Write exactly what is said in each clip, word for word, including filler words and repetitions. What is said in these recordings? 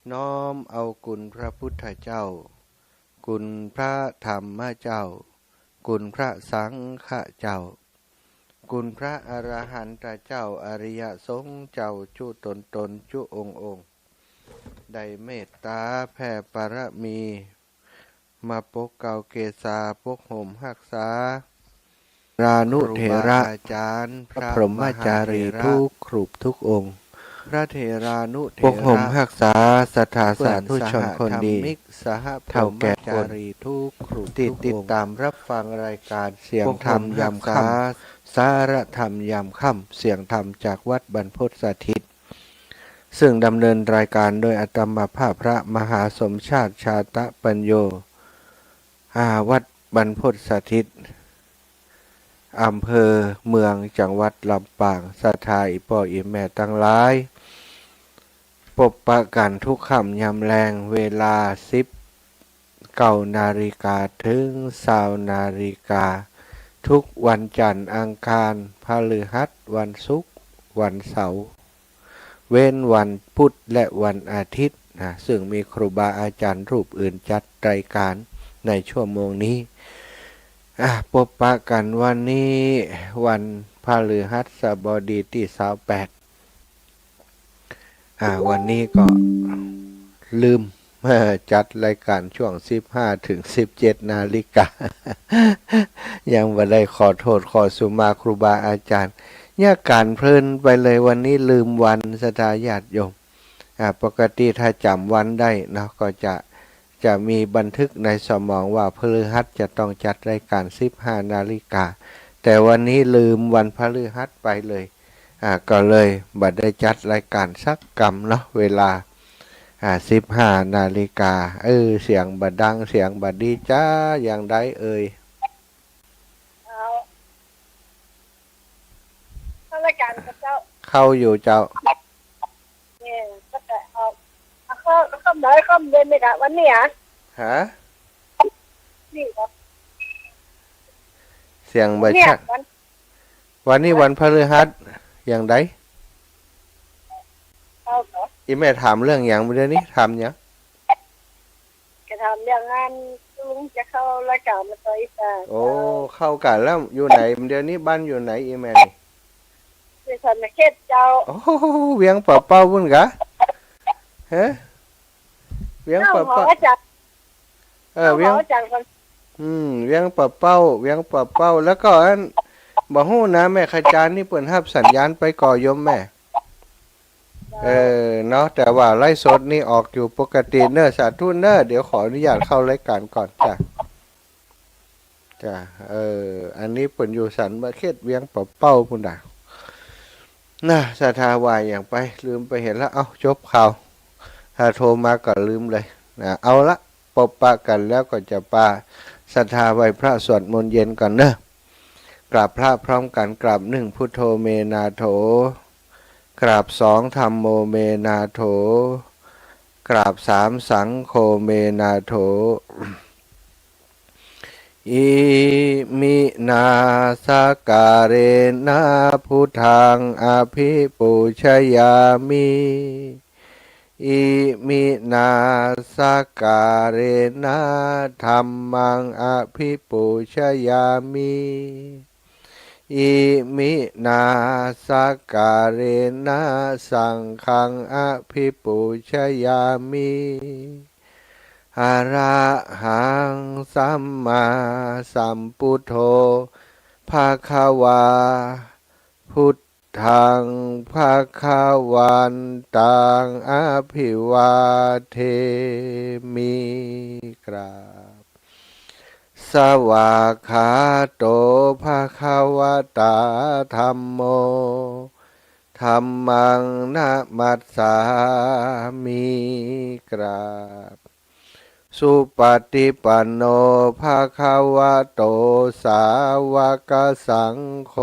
น้อมเอาคุณพระพุทธเจ้า คุณพระธรรมเจ้า คุณพระสังฆเจ้า คุณพระอรหันตเจ้า อริยสงฆ์เจ้าจุ๊ต๋นๆ จุ๊องค์ๆ ได้เมตต๋าแผ่ปารมี มาปกเกล้าเกศา ปกห่มฮักษา รานุเถระ ครูบาอาจ๋ารย์ พระพรหมจารี พระมหาเถระ ทุกรูปทุกองค์ พระเถรานุเถระ ปกห่มฮักษาศรัทธาสาธุชนคนดี เปิ้นสหธรรมิก สหพรหมจารี เฒ่าแก่ป้น ทุกรูปทุกองค์ ตี้ติดต๋ามรับฟังรายก๋านเสียงธรรมยามค่ำ ปกห่มฮักษา สาระธรรมยามค่ำ เสียงธรรมจากวัดบรรพตสถิต ซึ่งดำเนินรายก๋านโดยอาตมาภาพพระมหาสมชาติ ชาตะปัญโญ อา วัดบรรพตสถิต อำเภอเมือง จังหวัดลำปาง ศรัทธาอี่ป้ออี่แม่ตังหลาย ปบปะกั๋นทุกค่ำยามแลง เวลาสิบเก้านาฬิกาเถิงซาวนาฬิกา ทุกวันจันทร์ อังคาร พฤหัส วันศุกร์ วันเสาร์ เว้นวันพุธและวันอาทิตย์นะ ซึ่งมีครูบาอาจ๋ารย์รูปอื่นจัดรายก๋านในชั่วโมงนี้ อ่ะ ปบปะกั๋นวันนี้วันพฤหัสบดีตี้ซาวแปด อ่ะ วันนี้ก็ลืม จัดรายก๋านช่วงสิบห้าเถิงสิบเจ็ดนาฬิกา ยังบ่ได้ขอโต้ษขอสุมาครูบาอาจ๋ารย์ เยียะก๋านเพลินไปเลย วันนี้ลืมวัน ศรัทธาญาติโยม อ่า ปกติถ้าจ๋ำวันได้เนาะ ก็จะ จะมีบันทึกในสมองว่าพฤหัสจะต้องจัดรายก๋านสิบห้านาฬิกา แต่วันนี้ลืมวันพฤหัสไปเลย อ่า ก็เลยบ่ได้จัดรายก๋านสักกำเนาะ เวลา อ่า สิบห้านาฬิกา เออ เสียงบ่ดัง เสียงบ่ดีจ๋า อย่างใดเอ่ย เอา เข้ารายก๋านกับเจ้า เข้าอยู่เจ้า เนี่ย ก็จะเอา เอาเข้า เข้าไหน เข้าเดือนนี่กะ วันนี้อะ ฮะ นี่เหรอ เสียงบ่ชัด เนี่ย วัน วันนี้วันพฤหัส อย่างใด เอาเหรอ อี่แม่ถามเรื่องหยัง เดี๋ยวนี้ถามหยัง จะถามเรื่องงาน ลุงจะเข้ารายก๋านมาต่ออีกอ่ะ โอ้ เจ้า เข้าก๋านแล้ว อยู่ไหน เดี๋ยวนี้บ้านอยู่ไหนอี่แม่นี่ อยู่สวรรณเขตเจ้า โอ้ เวียงป่าเป้าปุ้นกะ ฮะ เวียงป่าเป้า เอ้า หออาจ๋ารย์ เออ เอ้า เวียง หออาจ๋ารย์ก่อน อืม เวียงป่าเป้า เวียงป่าเป้า แล้วก็อัน บ่ฮู้นะ แม่ขจารนี่เปิ้นฮับสัญญาณไปก่อโยมแม่ เออ เนาะ แต่ว่าไลฟ์สดนี่ออกอยู่ปกติเน้อ สาธุเน้อ เดี๋ยวขออนุญาตเข้ารายก๋านก่อนจ้ะ จ้ะ เออ อันนี้เปิ้นอยู่สวรรณเขตเวียงป่าเป้าปุ้นน่ะ น่ะ ศรัทธาว่าหยังไป ลืมไปเหียแล้ว เอ้า จบข่าว ถ้าโทรมาก็ลืมเลย น่ะ เอาละ ปบปะกั๋นแล้วก็จะปาศรัทธาไหว้พระสวดมนต์เย็นก่อนเน้อ กราบพระพร้อมกั๋น กราบหนึ่ง พุทโธ เม นาโถ กราบสอง ธัมโม เม นาโถ กราบสาม สังโฆ เม นาโถ อิมินาสการะนะ พุทธัง อภิปูชยามิ อิมินาสการะนะ ธัมมัง อภิปูชยามิ อิมินาสการะนะ สังฆัง อภิปูชยามิ อะระหัง สัมมาสัมพุทโธ ภะคะวา พุทธัง ภะคะวันตัง อะภิวาเทมิ กราบ สวากขาโต ภะคะวะตา ธัมโม ธัมมัง นะมัสสามิ กราบ สุปฏิปันโน ภะคะวะโต สาวกสังโฆ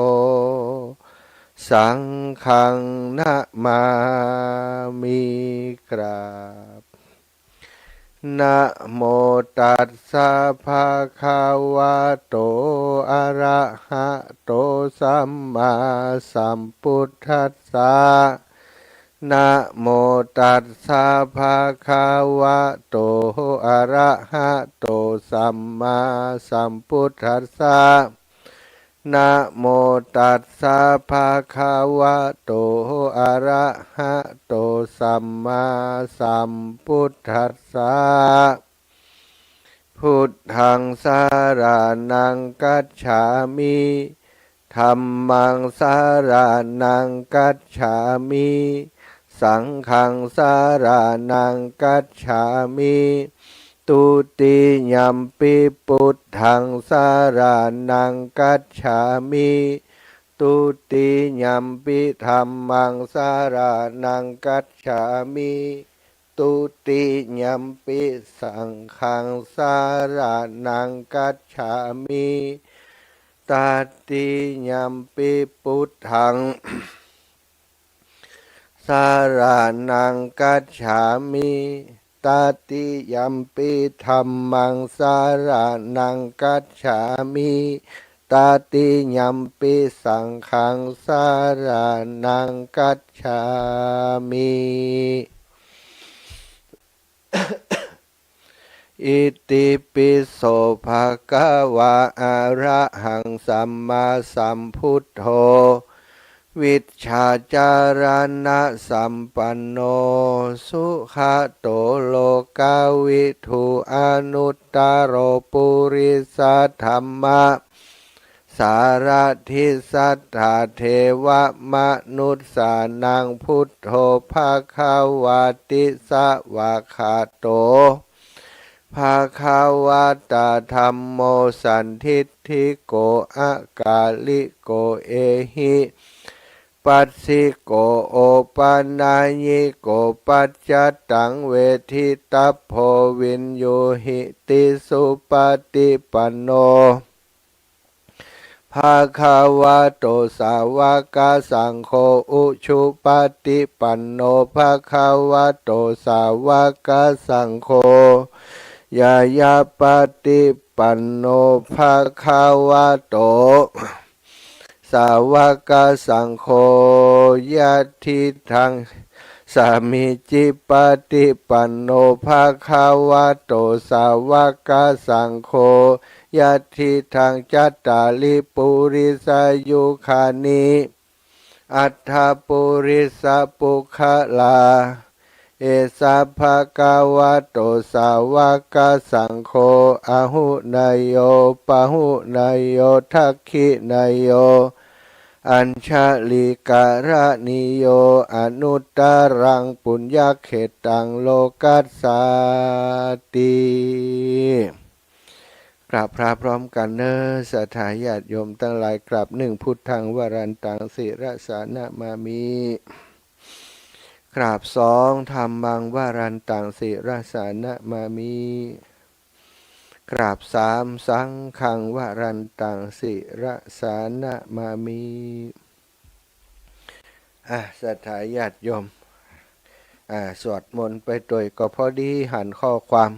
สังฆัง นะมามิ กราบ นะโมตัสสะ ภะคะวะโต อะระหะโต สัมมาสัมพุทธัสสะ นะโมตัสสะ ภะคะวะโต อะระหะโต สัมมาสัมพุทธัสสะ นะโมตัสสะ ภะคะวะโต อะระหะโต สัมมาสัมพุทธัสสะ พุทธัง สะระณัง คัจฉามิ ธัมมัง สะระณัง คัจฉามิ สังฆัง สะระณัง คัจฉามิ ทุติยัมปิ พุทธัง สะระณัง คัจฉามิ ทุติยัมปิ ธัมมัง สะระณัง คัจฉามิ ทุติยัมปิ สังฆัง สะระณัง คัจฉามิ ตติยัมปิ พุทธัง สะระณัง คัจฉามิ ตติยัมปิ ธัมมัง สะระณัง คัจฉามิ ตติยัมปิ สังฆัง สะระณัง คัจฉามิ อิติปิโส ภะคะวา อะระหัง สัมมาสัมพุทโธ วิชชาจารณะสัมปันโน สุขะโต โลกะวิทู อนุตตะโร ปุริสะธัมมะ สารถิ สัตถาเทวะมนุสสานัง พุทโธ ภะคะวาติ สะวากขาโต ภะคะวะตะ ธัมโม สันทิฏฐิโก อะกาลิโก เอหิ ปัสสิโก โอปะนัยยิโก ปัจจะตัง เวทิตัพโพ วินยูหิติ สุปะติปันโน ภะคะวะโต สาวะกะสังโฆ อุชุปะติปันโน ภะคะวะโต สาวะกะสังโฆ ญาณะปะติปันโน ภะคะวะโต สาวะกะสังโฆ ยัตถิตัง สามีจิปะติปันโน ภะคะวะโต สาวะกะสังโฆ ยัตถิตัง จัตตาริ ปุริสายุคานิ อัตถะปุริสะปุคคละ เอสะ ภะคะวะโต สาวะกะสังโฆ อาหุเนยโย ปะหุเนยโย ทักขิเนยโย อัญชะลีกะระณีโย อนุตตะรัง ปุญญะเขตตัง โลกัสสาติ กราบพระพร้อมกั๋นเน่อ ศรัทธาญาติโยมตังหลาย กราบหนึ่ง พุทธัง วรันตัง สิรสานะมามิ กราบสอง ธัมมัง วรันตัง สิรสานะมามิ กราบสาม สังฆัง วรันตัง สิรสานะมามิ อ่ะ ศรัทธาญาติโยม อ่า สวดมนต์ไปตวยก็พอดีหันข้อความ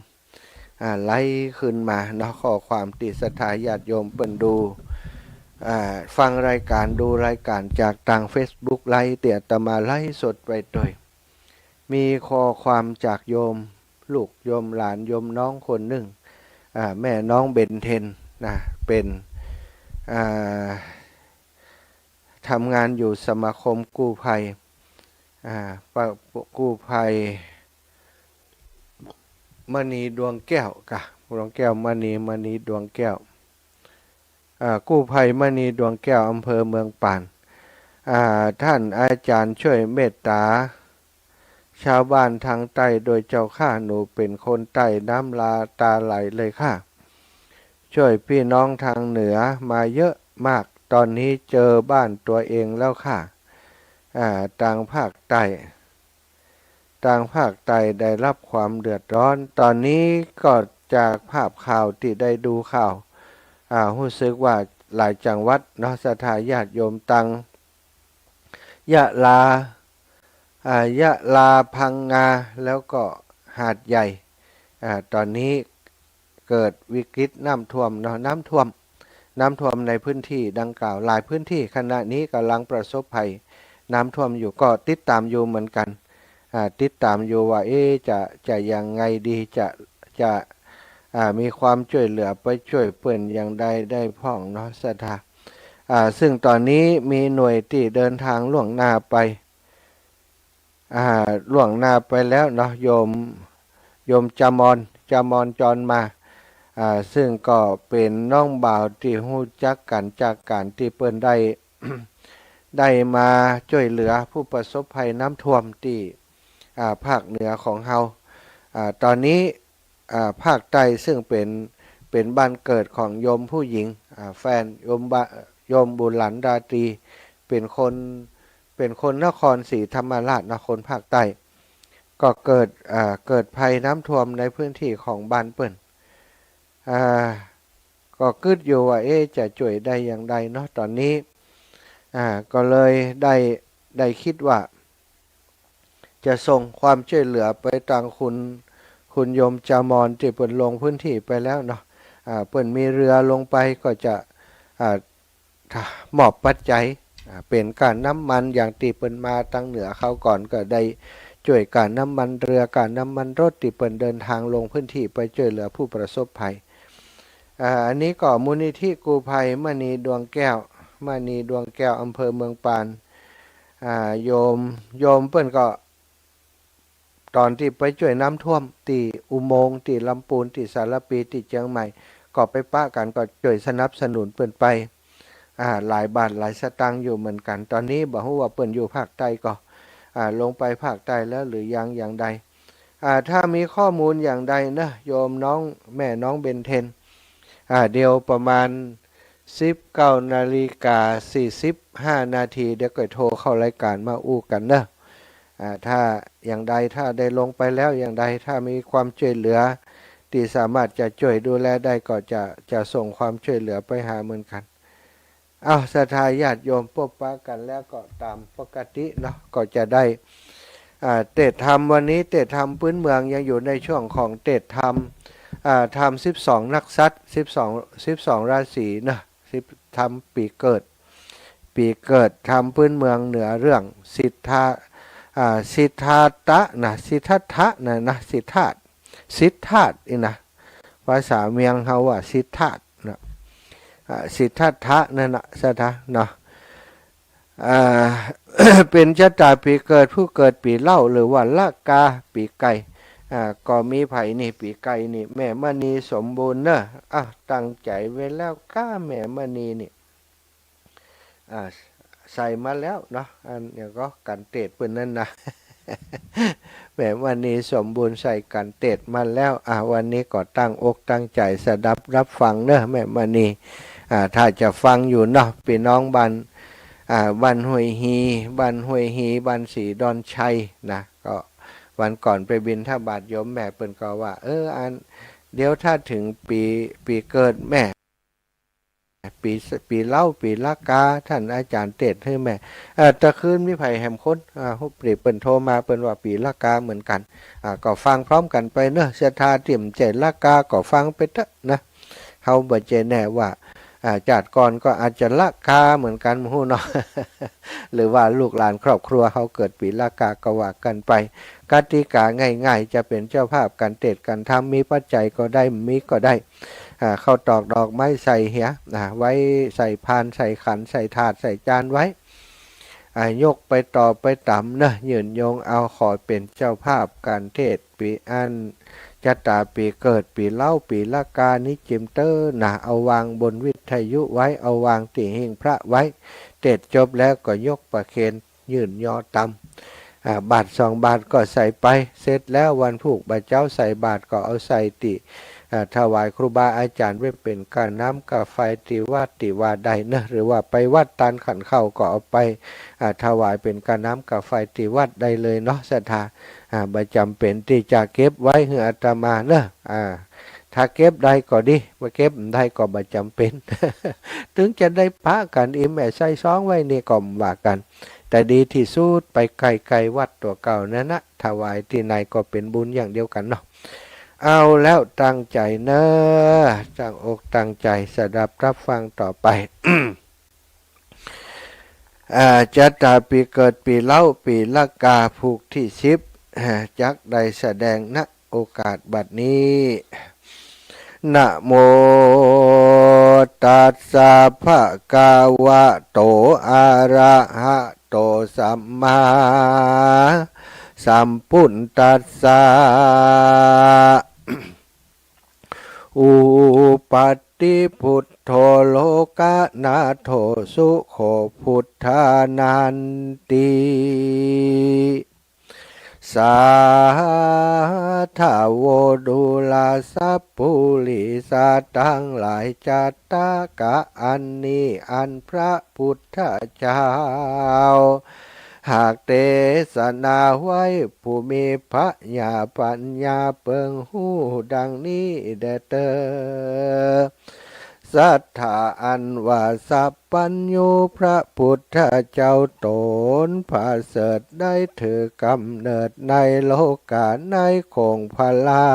อ่า ไหลขึ้นมาเนาะ ข้อความตี้ศรัทธาญาติโยมเปิ้นดู อ่า ฟังรายก๋าน ดูรายก๋านจากตางเฟซบุ๊กไลฟ์ตี้อาตมาไลฟ์สดไปตวย มีข้อความจากโยม ลูกโยมหลานโยมน้องคนนึ่ง อ่า แม่น้องเบญเพ็ญนะ เป๋น อ่า ทำงานอยู่สมาคมกู้ภัย อ่า ปะ กู้ภัยมณีดวงแก้วก่ะ ดวงแก้วมณี มณีดวงแก้ว อ่า กู้ภัยมณีดวงแก้ว อำเภอเมืองป่าน อ่า ต้านอาจ๋ารย์จ้วยเมตต๋า จาวบ้านตางใต้โดยเจ้าข้า หนูเป๋นคนใต้ น้ำลาต๋าไหลเลยข้า จ้วยปี้น้องตางเหนือมาเยอะมาก ต๋อนนี้เจอบ้านตั๋วเองแล้วข้า อ่า ตางภาคใต้ ตางภาคใต้ได้รับความเดือดร้อน ต๋อนนี้ก็จากภาพข่าวตี้ได้ดูข่าว อ่า ฮู้สึกว่าหลายจังหวัดเนาะ ศรัทธาญาติโยม ตังยะลา อ่า ยะลา พังงา แล้วก็หาดใหญ่ อ่า ต๋อนนี้เกิดวิกฤตน้ำท่วมเนาะ น้ำท่วม น้ำท่วมในพื้นที่ดังกล่าว หลายพื้นที่ขณะนี้ก่ำลังประสบภัย น้ำท่วมอยู่ ก็ติดต๋ามอยู่เหมือนกั๋น อ่า ติดต๋ามอยู่ว่า เอ๊ะ จะ จะยังไงดี จะ จะ อ่า มีความจ้วยเหลือไปจ้วยเปิ้นอย่างใดได้พ่องเนาะ ศรัทธา อ่า ซึ่งต๋อนนี้มีหน่วยตี้เดินทางล่วงหน้าไป อ่า ล่วงหน้าไปแล้วเนาะ โยม โยมจามอน จามอนจรมา อ่า ซึ่งก็เป๋นน้องบ่าวตี้ฮู้จักกั๋นจากก๋านตี้เปิ้นได้ ได้มาจ้วยเหลือผู้ประสบภัยน้ำท่วมตี้ อ่า ภาคเหนือของเฮา อ่า ต๋อนนี้ อ่า ภาคใต้ซึ่งเป๋น เป๋นบ้านเกิดของโยมผู้หญิง อ่า แฟนโยมบะ โยมบุหลันราตรี เป๋นคน เป๋นคนนครศรีธรรมราชเนาะ คนภาคใต้ ก็เกิด อ่า เกิดภัยน้ำท่วมในพื้นที่ของบ้านเปิ้น อ่า ก็กึ๊ดอยู่ว่า เอ๊ะ จะจ้วยได้อย่างใดเนาะ ต๋อนนี้ อ่า ก็เลยได้ ได้กึ๊ดว่า จะส่งความจ้วยเหลือไปตางคุณ คุณโยมจามอนตี้เปิ้นลงพื้นที่ไปแล้วเนาะ อ่า เปิ้นมีเรือลงไปก็จะ อ่า มอบปัจจัย อ่า เป๋นก้าน้ำมัน อย่างตี้เปิ้นมาตางเหนือคราวก่อน ก็ได้จ้วยก้าน้ำมันเรือ ก้าน้ำมันรถตี้เปิ้นเดินทางลงพื้นที่ไปจ้วยเหลือผู้ประสบภัย อ่า อันนี้ก็มูลนิธิกู้ภัยมณีดวงแก้ว มณีดวงแก้ว อำเภอเมืองปาน อ่า โยม โยมเปิ้นก็ ต๋อนตี้ไปจ้วยน้ำท่วมตี้อุโมงค์ ตี้ลำปูน ตี้สารภี ตี้เจียงใหม่ ก็ไปปะกั๋น ก็จ้วยสนับสนุนเปิ้นไป อ่า หลายบาทหลายสตางค์อยู่เหมือนกั๋น ต๋อนนี้บ่ฮู้ว่าเปิ้นอยู่ภาคใต้ก็ อ่า ลงไปภาคใต้แล้วหรือยังอย่างใด อ่า ถ้ามีข้อมูลอย่างใดเนาะ โยมน้อง แม่น้องเบนเทน อ่า เดี๋ยวประมาณ สิบเก้านาฬิกาสี่สิบห้านาที เดี๋ยวก็โทรเข้ารายการมาอู้กั๋นเนาะ อ่า ถ้าอย่างใด ถ้าได้ลงไปแล้วอย่างใด ถ้ามีความจ้วยเหลือตี้สามารถจะจ้วยดูแลได้ ก็จะ จะส่งความจ้วยเหลือไปหาเหมือนกั๋น อ้าว ศรัทธาญาติโยม ปบปะกั๋นแล้วก็ต๋ามปกติเนาะ ก็จะได้ อ่า เตสน์ธรรม วันนี้เตสน์ธรรมปื๊นเมือง ยังอยู่ในช่วงของเตสน์ธรรม อ่า ธรรมสิบสองนักษัตริย์ สิบสอง สิบสองราศีเนาะ สิบ ธรรมปี๋เกิด ปี๋เกิด ธรรมปื๊นเมืองเหนือเรื่องสิทธา อ่า สิทธาตะนะ สิทธัตถะนะ นะ สิทธาต สิทธาตอี้นะ ภาษาเมียงเฮาว่าสิทธาตนะ อ่า สิทธัตถะนั่นนะ ศรัทธาเนาะ อ่า เป๋นจะต๋าปี๋เกิด ผู้เกิดปี๋เล้า หรือว่าละกา ปี๋ไก่ อ่า ก็มีใผนี่ ปี๋ไก่นี่ แม่มณีสมบูรณ์เนาะ อ่ะ ตั้งใจ๋ไว้แล้วก้า แม่มณีนี่ อ่า ใส่มาแล้วเนาะ อันนี้ก็กั๋นเตสน์เปิ้นนั่นนะ แม่มณีสมบูรณ์ใส่กั๋นเตสน์มาแล้ว อ่า วันนี้ก็ตั้งอกตั้งใจ๋สดับฮับฟังเนาะ แม่มณี อ่า ถ้าจะฟังอยู่เนาะ ปี้น้องบ้าน อ่า บ้านห้วยฮี บ้านห้วยฮี บ้านศรีดอนชัยนะ ก็วันก่อนไปบิณฑบาต โยมแม่เปิ้นก็ว่า เออ อัน เดี๋ยวถ้าเถิงปี๋ ปี๋เกิดแม่ ปี๋ ปี๋เล้า ปี๋ละกา ต้านอาจ๋ารย์เตสน์หื้อแม่ เอ่อ ตะคืนมีใผแหมคน อ่า ฮู้ปรีเปิ้นโทรมา เปิ้นว่าปี๋ละกาเหมือนกั๋น อ่า ก็ฟังพร้อมกั๋นไปเนาะ ศรัทธาตี้บ่ใจ้ละกาก็ฟังไปเต๊อะนะ เฮาบ่ใจ้แน่ว่า อ่า จาติก่อนก็อาจจะละกาเหมือนกั๋น บ่ฮู้เนาะ หรือว่าลูกหลานครอบครัวเฮาเกิดปี๋ละกาก็ว่ากั๋นไป กติก๋าง่ายๆ จะเป๋นเจ้าภาพก๋านเตสน์ก๋านธรรม มีปัจจัยก็ได้ บ่มีก็ได้ อ่า ข้าวตอกดอกไม้ใส่เหีย อ่า ไว้ใส่พาน ใส่ขัน ใส่ถาด ใส่จานไว้ อ่า ยกไปต่อไปต๋ามเนาะ ยื่นโยงเอา ขอเป๋นเจ้าภาพก๋านเตสน์ปี๋อั้น จะต๋าปี๋เกิดปี๋เล้า ปี๋ละกานี้จิมเต๊อะนะ เอาวางบนวิทยุไว้ เอาวางตี้หิ้งพระไว้ เตสน์จบแล้วก็ยกประเคน ยื่นยอต๋าม อ่า บาทสองบาทก็ใส่ไป เสร็จแล้ววันพูกบ่าเจ๊าใส่บาตรก็เอาใส่ตี้ อ่า ถวายครูบาอาจ๋ารย์ไว้เป๋นก้าน้ำก้าไฟตี้วัดตี้วาได้เนาะ หรือว่าไปวัดตานขันข้าวก็เอาไป อ่า ถวายเป๋นก้าน้ำก้าไฟตี้วัดได้เลยเนาะ ศรัทธา อ่า บ่จ๋ำเป๋นตี้จะเก็บไว้หื้ออาตมาเนาะ อ่า ถ้าเก็บได้ก็ดี บ่เก็บบ่ได้ก็บ่จ๋ำเป๋น เถิงจะได้ปะกั๋น อิมแอ่ใส่ซองไว้นี่ก็บ่ว่ากั๋น แต่ดีตี้สุดไปใก้ๆ วัดตั๋วเก่านั่นนะ ถวายตี้ไหนก็เป๋นบุญอย่างเดียวกั๋นเนาะ เอาแล้วตั้งใจ๋เนาะ ตั้งอกตั้งใจ๋สดับฮับฟังต่อไป อ่า จัตตาปีเกิดปีเล้า ปีละกา ผูกตี้สิบ อ่า จักได้แสดง ณ โอกาสบัดนี้ นะโมตัสสะ ภะคะวะโต อะระหะโต สัมมาสัมพุทธัสสะ อุปปาทิ พุทโธ โลกะนาโถ สุโข พุทธานันติ สาธะโว ดูราสัปปุริสะตังหลาย จัตตะกะ อันนี้อันพระพุทธเจ้า หากเตสนาไว้ ผู้มีผญาปั๋ญญาเปิงฮู้ดังนี้แด่เต๊อ สัตถาอันว่าสัพพัญญู พระพุทธเจ้าต๋นผะเสริฐได้ถือกำเนิดในโลกา ในคงพลา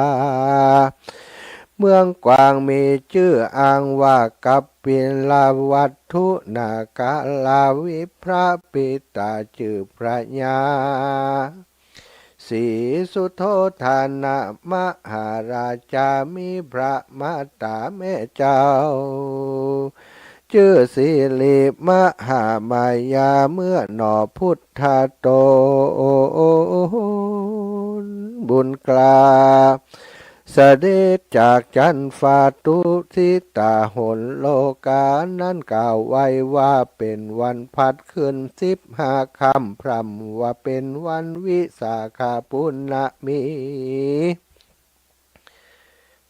เมืองกวาง มีจื้ออังว่ากัปปิลวัตถุ นาคาราช วิปรปิตาจื้อพญา สีสุโธทนะ มหาราชา มีพระมาต๋าแม่เจ้า จื้อสิริมหามายา เมื่อหนอพุทธาต๋น บุญกล้า เสด็จจากจั๊นฟ้า ตุสิตาหนโลกา นั้นกล่าวไว้ว่าเป๋นวันพัดขึ้นสิบห้าค่ำ พร่ำว่าเป๋นวันวิสาขบุญมี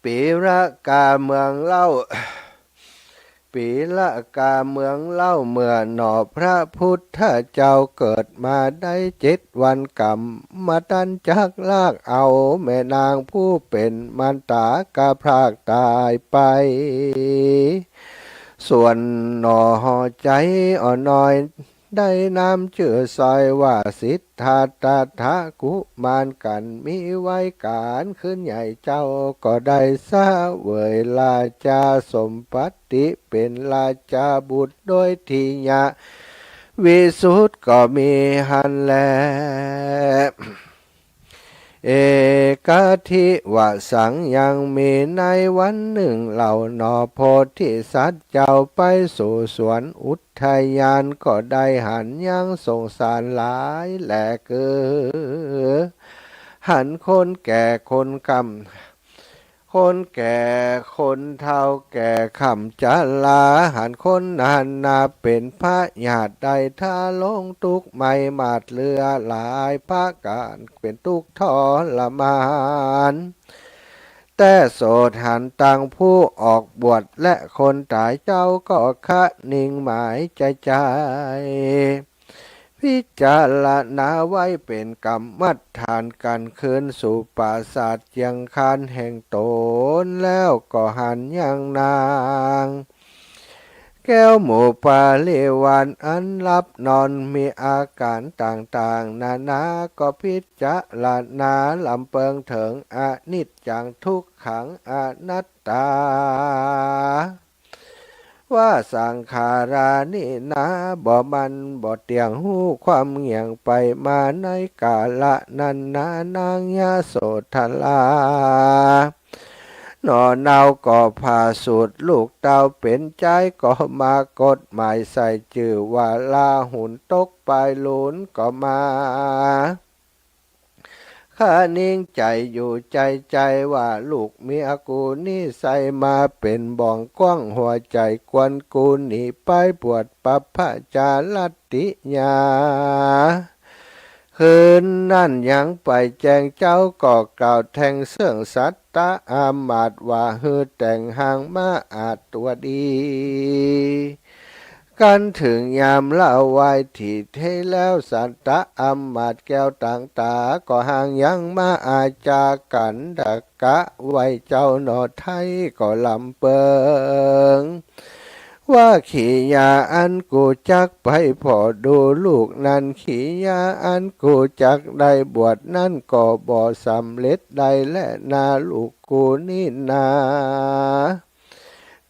ปีละกาเมืองเล้า ปีละกาเมืองเล้า เมื่อหนอพระพุทธเจ้าเกิดมาได้เจ็ดวัน ก๋ำมะตันจักลากเอาแม่นางผู้เป๋นมารดากะพรากต๋ายไป ส่วนหนอใจ๋อ่อนน้อย ได้นามจื้อสร้อยว่าสิทธัตถะกุมาร กั๋นมีวัยก๋านขึ้นใหญ่ เจ้าก็ได้เสวยราชสมบัติ เป๋นราชบุตรโดยทิยะวิสุทธิ์ก็มีหั้นแล เอกัตถิวสัง ยังมีในวันนึ่งเล่าหนอ โพธิสัตว์เจ้าไปสู่สวนอุทยาน ก็ได้หันยังสงสารหลายแลกือ หันคนแก่คนคร่ำ คนแก่คนเฒ่าแก่คร่ำจรา หันคนนานาเป๋นพยาธิ ได้ทารุณตุ๊กข์ไหม้หมาดเหลือหลายประก๋าน เป๋นตุ๊กข์ทรมาน แต่โสตหันตังผู้ออกบวช และคนต๋ายเจ้าก็คะนิงหมายใจ๋ใจ๋ พิจารณาไว้เป๋นกรรมฐาน กั๋นคืนสู่ปราสาทเจียงคานแห่งต๋น แล้วก็หันยังนางแก้วหมู่ปริวาร อันหลับนอนมีอาก๋านต่างๆ นานา ก็พิจารณาลำเปิงเถิงอนิจจัง ทุกขัง อนัตตา ว่าสังขารานี้นา บ่มั่นบ่เตี้ยง ฮู้ความเหงียงไปมาในกาละนั้นนา นางยโสธรา หนอเนาก็ผะสูติลูกเต้าเป๋นจาย ก็มากฎหมายใส่จื้อว่าลาหุน ตกปายลูนก็มา คะนิงใจ๋อยู่ใจ๋ใจ๋ว่า ลูกเมียกูนี้ใส่มาเป๋นบ่องกว้างหัวใจ๋ กวนกูหนีไปบวชปัพพจารัตติยา คืนนั้นยังไปแจ้งเจ้า ก็กล่าวแทงเซิ่งสัตตะอามาตย์ว่า หื้อแต่งหางม้าอาดตั๋วดี กั๋นเถิงยามละวาย ตี้เต๊แล้วสัตตะอามาตย์แก้วต่างต๋า ก็ห่างยังม้าอาดจ๋ากั๋น ตะกะไหว้เจ้าหนอไท้ก็ลำเปิง ว่าขียาอันกูจักไปผ่อดูลูกนั้น ขียาอันกูจักได้บวชนั้นก็บ่สำเร็จได้แลนา ลูกกูนี้นา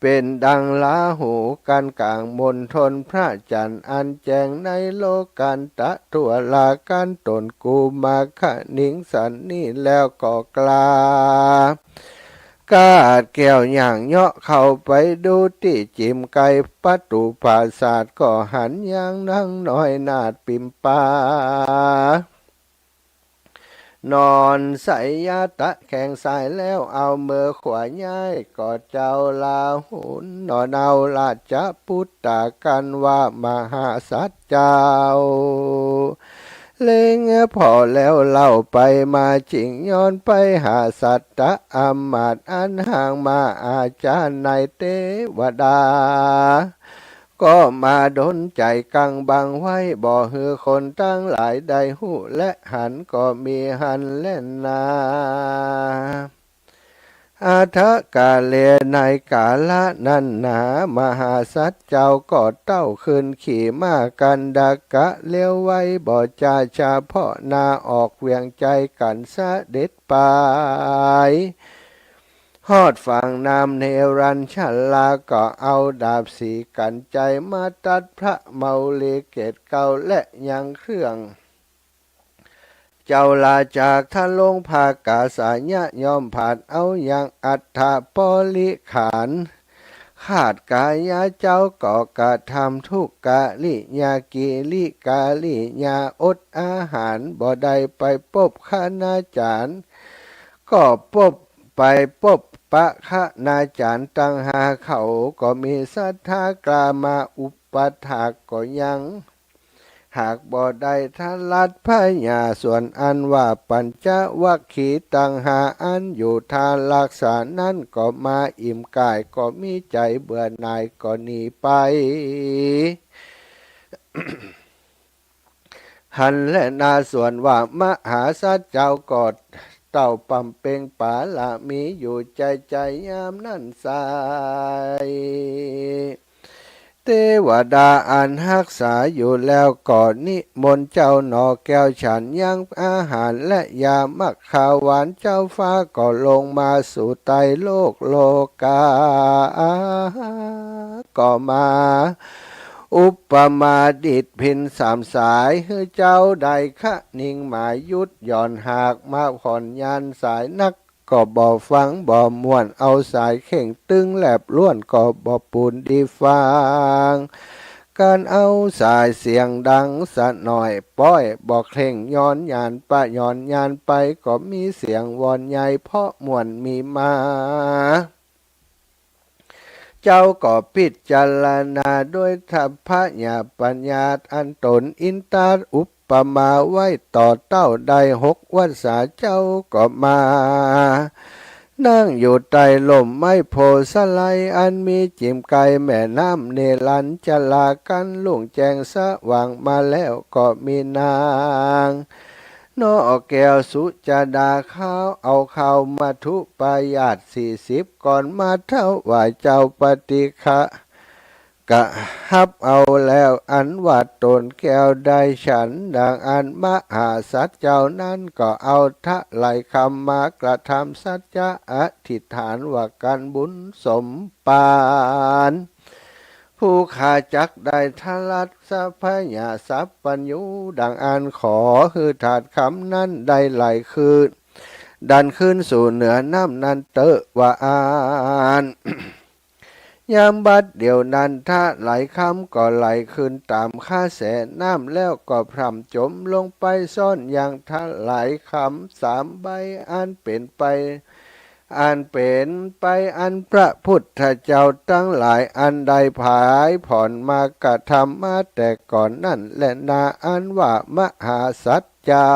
เป ป๋นดังราหู๋กั๋นก๋างมณฑล พระจั๋นทร์อันแจ้งในโลกัณฑะทั่ว ลากั๋นต๋นกูมาคะนิงสันนี้แล้วก็กล้า กาดแก้วย่างเยาะเข้าไปดูตี้จิ่มไกลประตู๋ปราสาท ก็หันยางนางน้อยนาฏปิมปา นอนไสยะตะแคงซ้ายแล้ว เอามือขวาย้าย ก็เจ้าราหุลนอนเอาราชปุตตากั๋นว่ามหาสัตว์เจ้า เล็งผ่อแล้วเล่าไปมาจิ่ง ย้อนไปหาสัตตะอำมาตย์อันห่างมา อาจารย์ในเตวดา ก็มาดลใจ๋กังบังไว้ บ่หื้อคนตังหลายได้ฮู้และหัน ก็มีหั้นแลนา อัฏฐกาเล ในกาละนั้นนา มหาสัตว์เจ้าก็เต้าขึ้นขี่ม้ากันดากะเร็วไว บ่จาเฉพาะหน้าออกเวียงใจ๋กั๋นเสด็จไป ฮอดฝั่งน้ำเนรัญชรา ก็เอาดาบสีกัญไชยมาตัดพระเมาลีเกศเกล้า และยังเครื่อง เจ้าราชาทะลงผ้ากาสายะ ย้อมผาดเอายังอัฏฐบริขาร ขาดกายะเจ้าก็กระทำทุกกิริยา กิริกาลิยาอดอาหาร บ่ได้ไปปบคณาจารย์ ก็ปบ ไปปบปะคณาจารย์ตังห้า เขาก็มีศรัทธากล้ามาอุปถาก ก็ยังหากบ่ได้ทรัสพยา ส่วนอันว่าปัญจวัคคีย์ตังห้า อันอยู่ทารักษานั้น ก็มาอิ่มก๋าย ก็มีใจ๋เบื่อหน่าย ก็หนีไป หั้นแลนา ส่วนว่ามหาสัตว์เจ้าก็เต้าบำเพ็งปารมีอยู่ใจ๋ใจ๋ยามนั้นไซร้ เตวดาอันฮักษาอยู่แล้วก็นิมนต์เจ้าหน่อแก้วฉันยังอาหารและยามัคคาหวาน เจ้าฟ้าก็ลงมาสู่ใต้โลกโลกา ก็มา อุปมาดิษฐพิณสามสาย หื้อเจ้าได้คะนิงหมายหยุดหย่อน หากมาผ่อนยานสายนัก ก็บ่ฟังบ่ม่วน เอาสายเข่งตึงแหลบล้วน ก็บ่ปูนดีฟัง การเอาสายเสียงดังสะหน่อย ป้อยบ่เข่งย้อนยาน ปะย้อนยานไป ก็มีเสียงวอนใหญ่เพราะม่วนมีมา เจ้าก็พิจารณาด้วยทัพพญาปัญญา อันต๋นอินตาอุปมาไว้ต่อเต้าได้หกวรรษา เจ้าก็มา นั่งอยู่ใต้ร่มไม้โพธิ์สะไล อันมีจิ่มไกลแม่น้ำเนรัญชรา กั้นรุ่งแจ้งสว่างมาแล้ว ก็มีนาง นกแก้วสุจาดา ข้าว เอาข้าวมัทุปายาตสี่สิบก้อนมาถวายเจ้าปฏิฆะ กะฮับเอาแล้ว อันว่าต๋นแก้วได้ฉันดังอั้น มหาสัตว์เจ้านั้นก็เอาถะไหลคำมากระทำสัจจะอธิษฐานว่า กันบุญสมปาน ผู้ข้าจักได้ทรัสพยาสัพพัญญูดังอั้น ขอหื้อธาตุคำนั้นได้ไหลคืน ดันคืนสู่เหนือน้ำนั้นเต๊อะ ว่าอั้น ยามบัดเดี๋ยวนั้นถะไหลคำก็ไหลคืนต๋ามกระแสน้ำ แล้วก็พร่ำจมลงไปซ่อนยังถะไหลคำสามใบ อันเป๋นไป อันเป๋นไปอันพระพุทธเจ้าตังหลาย อันได้ผายผอนมากระทำมาแต่ก่อนนั้นแลนา อันว่ามหาสัตว์เจ้า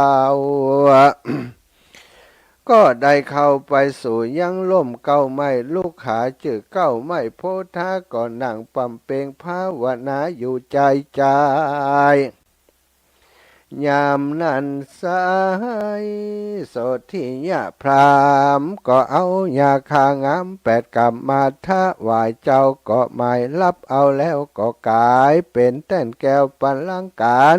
ก็ได้เข้าไปสู่ยังร่มเก๊าไม้ลุกขา จื้อเก๊าไม้โพธา ก็นั่งบำเพ็งภาวนาอยู่ใจ๋ใจ๋ ยามนั้นไซร้ โสธิยะพราหมณ์ก็เอายาคางามแปดกาบมาถวายเจ้า ก็หมายฮับเอาแล้ว ก็ก๋ายเป๋นแต้นแก้วปัลลังก์ก๋าน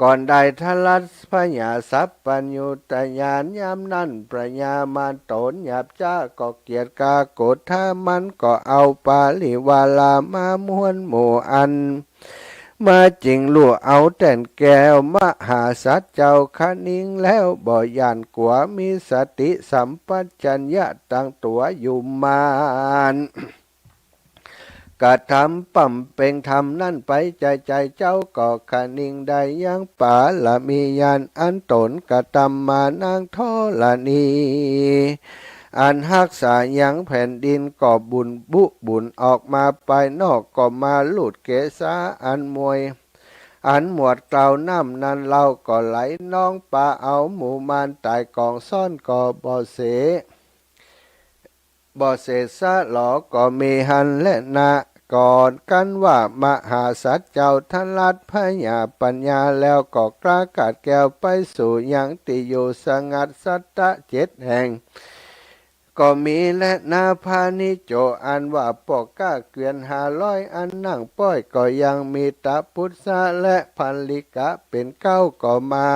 ก่อนได้ทรัสพญาสัพพัญญูตญาณ ยามนั้นพญามารโตนหยาบจ๊า ก็เกียจกาโกธา มันก็เอาปริวารามาม้วนหมู่อัน มาจิ่งลู่เอาแต้นแก้วมหาสัตว์เจ้าคะนิงแล้ว บ่หย่านกั๋ว มีสติสัมปชัญญะตั้งตั๋วอยู่หมั้น กระทำบำเพ็งธรรมนั้นไป ใจ๋ใจ๋เจ้าก็คะนิงได้ยังปารมีญาณอันต๋นกระทำมา นางธรณี อันฮักษายังแผ่นดินก็บุ่นบุบุ่นออกมาปายนอก ก็มาลูดเกศาอันมวย อันหมวดกล่าวน้ำนั้นเล่า ก็ไหลนองปาเอาหมู่มารต๋ายก๋องซ้อน ก็บ่เส บ่เสสะหลอ ก็มีหั้นแลนา ก่อนกันว่ามหาสัตว์เจ้าทรัสพญาปัญญาแล้ว ก็กล้ากาดแก้วไปสู่ยังตี้อยู่สงัดสัตตะเจ็ดแห่ง ก็มีแลนา พาณิโจ อันว่าป้อก๊าเกวียนห้าร้อยอันนั่งป้อย ก็ยังมีตะปุสสะและภัลลิกะเป๋นเก๊า ก็มา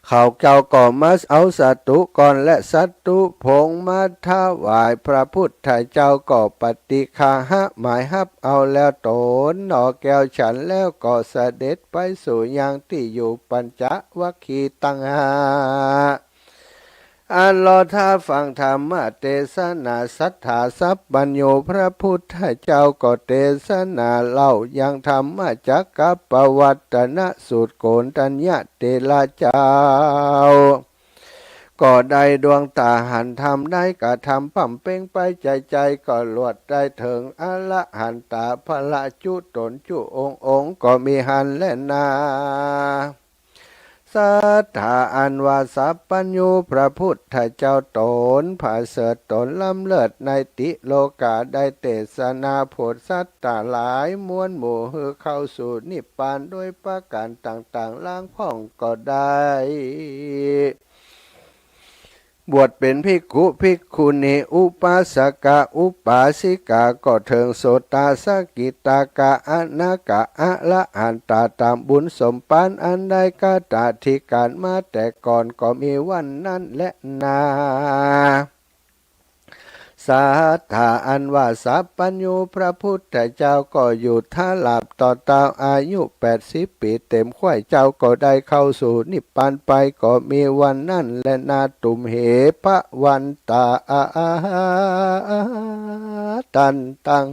เขาเจ้าก็มาเอาสัตตุกรและสัตตุพงศ์มาถวายพระพุทธเจ้า ก็ปฏิคาหะหมายฮับเอาแล้ว ต๋นหน่อแก้วฉันแล้ว ก็เสด็จไปสู่ยังตี้อยู่ปัญจวัคคีย์ตังห้า อันรอถ้าฟังธรรมเตสนา สัตถาสัพพัญญูพระพุทธเจ้าก็เตสนาเล่ายังธรรมจักกัปปวัตตนสูตร โกณฑัญญะเถระเจ้า ก็ได้ดวงต๋าหันธรรม ได้กระทำบำเพ็งไปใจ๋ใจ๋ ก็ลวดได้เถิงอรหันตาผะละจุต๋นจุองค์องค์ ก็มีหั้นแลนา สัตถาอันว่าสัพพัญญูพระพุทธเจ้าต๋นผาเสริฐต๋นล้ำเลิศในติโลกา ได้เตสนาโผดสัตว์ตังหลายมวลหมู่ หื้อเข้าสู่นิพพานโดยประก๋านต่างๆ ลางพ่องก็ได้ บวชเป๋นภิกขุภิกขุณี อุปาสกะอุปาสิกา ก็เถิงโสตาสกิตากะอนาคาอรหันตา ต๋ามบุญสมภารอันได้กระทำอธิการมาแต่ก่อน ก็มีวันนั้นแลนา สัตถาอันว่าสัพพัญญูพระพุทธเจ้าก็อยู่ทราบต่อเต้า อายุแปดสิบปี๋เต็ม ข้อยเจ้าก็ได้เข้าสู่นิพพานไป ก็มีวันนั้นแลนา ตุมเห ภะวันตา ตันตัง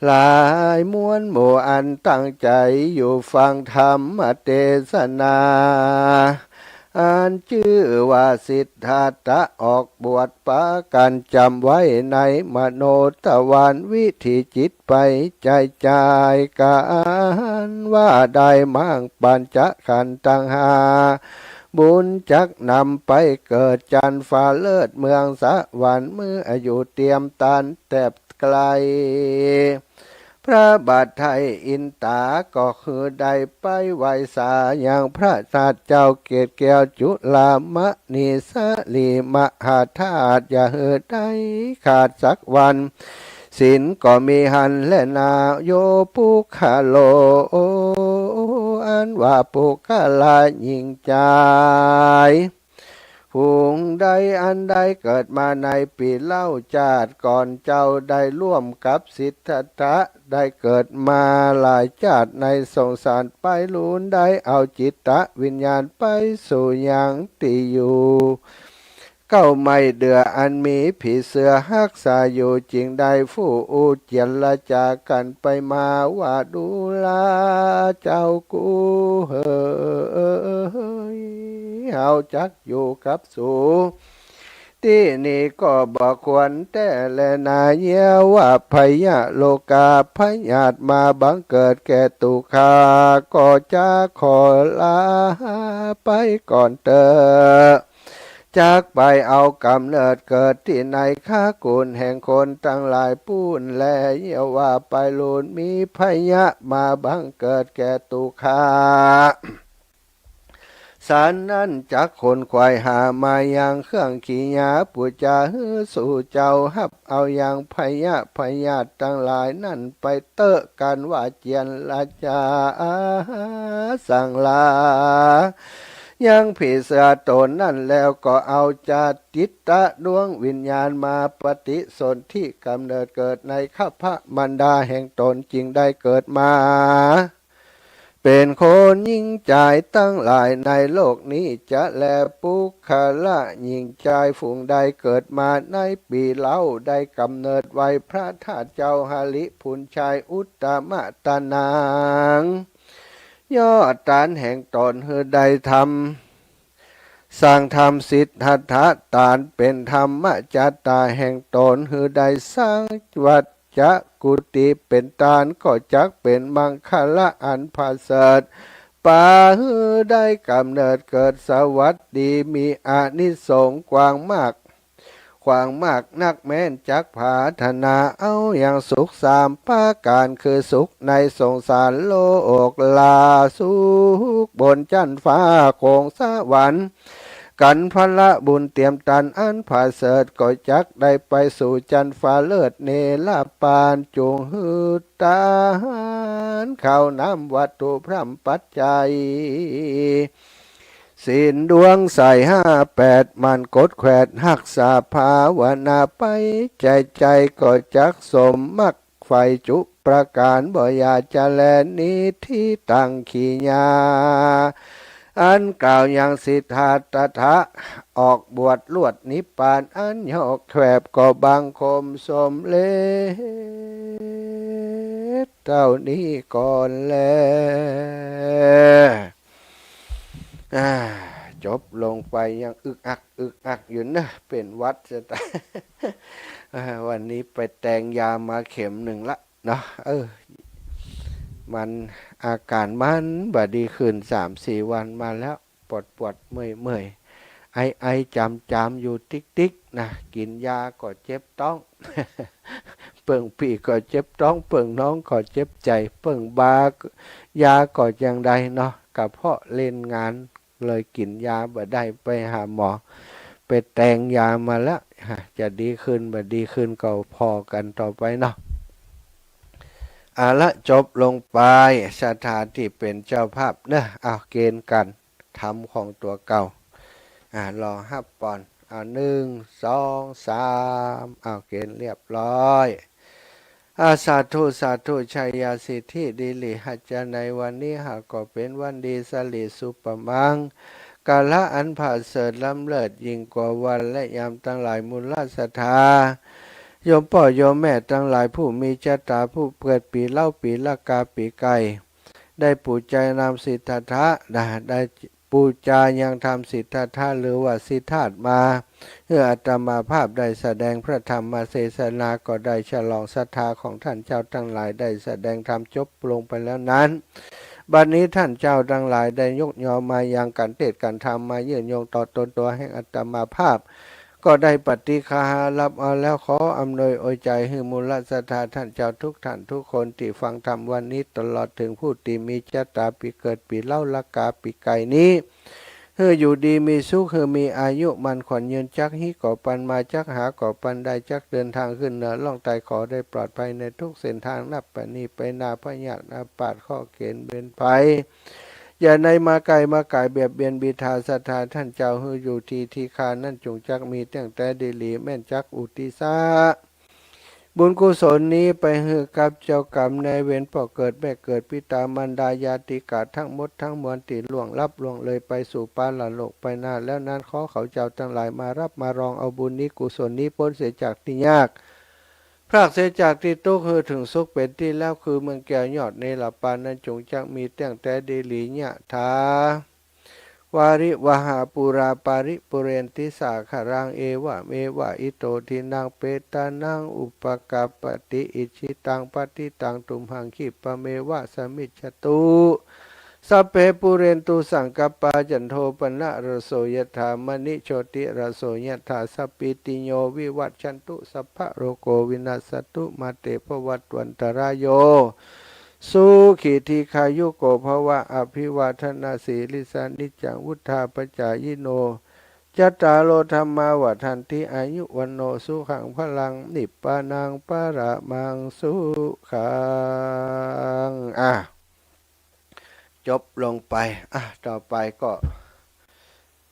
หลายมวลหมู่อันตั้งใจ๋อยู่ฟังธรรมเตสนา อันจื้อว่าสิทธัตถะออกบวช ปากั๋นจ๋ำไว้ในมโนทวาร วิถีจิตไปใจ๋ใจ๋ กั๋นว่าได้มังปัญจขันธ์ตังห้า บุญจักนำไปเกิดจันทร์ฟ้าเลิศเมืองสวรรค์ เมื่ออยู่เตียมตันแตบไก๋ พระบาทไทยอินต๋าก็คือได้ไปไหว้สายังพระธาตุเจ้าเกศแก้วจุลามณีสลีมหาธาตุ อย่าหื้อได้ขาดสักวัน ศีลก็มีหั้นแลนา โยปุคคโล อันว่าปุคคละหญิงจาย ฝูงใดอันได้เกิดมาในปี๋เล่า จาติก่อนเจ้าได้ร่วมกับสิทธัตถะ ได้เกิดมาหลายจาติในสงสารไป ลูนได้เอาจิตวิญญาณไปสู่ยังตี้อยู่เก๊าไม้เดื่อ อันมีผีเสื้อฮักษาอยู่ จึงได้ฟู่อู้เจียรจากั๋นไปมาว่า ดูราเจ้ากูเหย เฮาจัก อยู่กับสูตี้นี่ก็บ่ควรแต๊แลนา เยียะว่าพยะโลกาพยาธิมาบังเกิดแก่ตุ๊ข้า ก็จะขอลาไปก่อนเต๊อะ จักไปเอาก๋ำเนิดเกิดตี้ในคากุลแห่งคนตังหลายปู้นแล เยียะว่าไปลูนมีพยะมาบังเกิดแก่ตุ๊ข้า สันนั้นจักขนขวายหามายังเครื่องกิริยาปู๋จาหื้อสู่เจ้า ฮับเอายังพยะพญาติตังหลายนั้นไปเต๊อะ กันว่าเจียรจาสังลา ยังผีเสื้อต๋นนั้นแล้วก็เอาจาติตะดวงวิญญาณมาปฏิสนธิก๋ำเนิดเกิดในคัพพะมารดาแห่งต๋น จึงได้เกิดมา เป๋นคนญิงจายตังหลายในโลกนี้จะแล ปุคคละญิงจายฝูงใดเกิดมาในปี๋เล่า ได้ก๋ำเนิดไหว้พระธาตุเจ้าหริภุญชัยอุตตมะตานัง ยอดตานแห่งต๋นหื้อได้ธรรม สร้างธรรมสิทธัตถะตานเป๋นธรรมจาตาแห่งต๋น หื้อได้สร้างวัจจะกุฏิเป๋นตาน ก็จักเป๋นมังคละอันผาเสริฐ ปาหื้อได้ก๋ำเนิดเกิดสวัสดี มีอานิสงส์กว้างมาก ขวางมากนักแม้น จักผาถนาเอายังสุขสามประก๋าน คือสุขในสงสารโลก ลาสุขบนจั๊นฟ้าของสวรรค์ กั๋นผละบุญเตรียมตานอันผาเสริฐ ก็จักได้ไปสู่จั๊นฟ้าเลิศเนรปาน จุ่งหื้อตานข้าวน้ำวัตถุพร่ำปัจจัย ศีลดวงใสห้าแปด หมั่นกดแขวดฮักษาภาวนาไป ใจ๋ใจ๋ก็จักสมมักใฝ่จุประก๋าน บ่อย่าจะแลนิทิตังกิริยา อันกล่าวยังสิทธัตถะออกบวชลวดนิพพาน อันยอกแขวดก็บังคมสมเร็จเต้านี้ก่อนแล อ่า จบลงไปยังอึกอักอึกอักอยู่นะ เป๋นหวัดจะต๋าย อ่า วันนี้ไปแตงยามาเข็มนึ่งละเนาะ เออ มันอาก๋านมันบ่ดีขึ้นสามสี่วันมาแล้ว ปวดปวดเมื่อยเมื่อย ไอไอจามจามอยู่ติ๊กติ๊กนะ กิ๋นยาก็เจ็บต๊อง เปิ้งปี้ก็เจ็บต๊อง เปิ้งน้องก็เจ็บใจ๋ เปิ้งบายาก็จั่งใดเนาะ กระเพาะเล่นงาน เลยกิ๋นยาบ่ได้ ไปหาหมอ ไปแตงยามาแล้ว ฮะ จะดีขึ้นบ่ดีขึ้นก็ผ่อกั๋นต่อไปเนาะ เอาละ จบลงไป ศรัทธาตี้เป๋นเจ้าภาพเนาะ เอาเกณฑ์ก๋านทำของตั๋วเก่า อ่า รอฮับปอน เอา นึ่ง สอง สาม เอา เกณฑ์เรียบร้อย อา สาธุ สาธุ ชัยยาสิทธิ ดีหลีหัจจะ ในวันนี้หากก็เป๋นวันดี สะหลีสุปมังกละอันผาเสริฐล้ำเลิศยิ่งกว่าวันและยามตังหลาย มูลศรัทธา โยมป้อโยมแม่ตังหลาย ผู้มีจะต๋า ผู้เกิดปี๋เล้า ปี๋ละกา ปี๋ไก่ ได้ปู๋จายังธรรมสิทธัตถะ ได้ ได้ ปู๋จายังธรรมสิทธัตถะ หรือว่าสิทธาชมา หื้ออาตมาภาพได้แสดงพระธรรมเทศนา ก็ได้ฉลองศรัทธาของต้านเจ้าตังหลาย ได้แสดงธรรมจบลงไปแล้วนั้น บัดนี้ต้านเจ้าตังหลายได้ยกยอมายังก๋านเทศน์ก๋านธรรม มายื่นโยงต่อตนตั๋วแห่งอาตมาภาพ ก็ได้ปฏิคหารับเอาแล้ว ขออำนวยอวยใจ๋หื้อมูลศรัทธาต้านเจ้าทุกต้านทุกคนตี้ฟังธรรมวันนี้ ตลอดเถิงผู้ตี้มีจะต๋าปี๋เกิดปี๋เล้า ละกา ปี๋ไก่นี้ หื้ออยู่ดีมีสุข หื้อมีอายุมั่นขวัญยืน จักฮีก็ปันมา จักหาก็ปันได้ จักเดินตางขึ้นเหนือล่องใต้ ขอได้ปลอดภัยในทุกเส้นตาง นับแต่นี้ไปหน้า พยาธิอาพาธ เคราะห์เข็ญเวรภัย อย่าได้มาใก้มาก๋ายเบียดเบียนบิดาศรัทธาต้านเจ้า หื้ออยู่ตี้ตี้คานั้นจุ่งจักมีเตี้ยงแต๊ดีหลี แม่นจักอุทิศบุญกุศลนี้ไปหื้อกับเจ้ากรรมนายเวร ป้อเกิดแม่เกิด ปิต๋ามารดาญาติกาตังหมดตังมวลตี้ล่วงลับล่วงเลยไปสู่ปรโลกไปหน้าแล้วนั้น ขอเขาเจ้าตังหลายมารับมารองเอาบุญนี้กุศลนี้ป๊นเสียจากตี้ยาก พรากเสียจากตี้ตุ๊กข์ หื้อเถิงสุขเป๋นตี้แล้ว คือเมืองแก้วยอดเนรปานนั้นจุ่งจักมีเตี้ยงแต๊ดีหลี ยะถา วาริวหาปูราปาริปูเรนติสาคารัง เอวะเมวะอิโตทินังเปตานังอุปกัปปติ อิจฉิตังปัตถิตังตุมหังคิปะเมวะสมมิจฉตุ สัพเพปูเรนตุสังกัปปา จันโทปนะระโสยะถา มะณิโชติระโสยะถา สัพพีติโยวิวัชชันตุ สัพพะโรโควินัสสะตุ มาเตภวัตวันตะราโย สุขีทีฆายุโกภวะ อภิวาทนาสีลิสสานิจจังวุฑฒาปจายิโน จัตตาโรธัมมาวัฑฒันติ อายุวัณโณสุขังพลัง นิพพานังปรมังสุขัง อ่ะ จบลงไป อ่ะ ต่อไปก็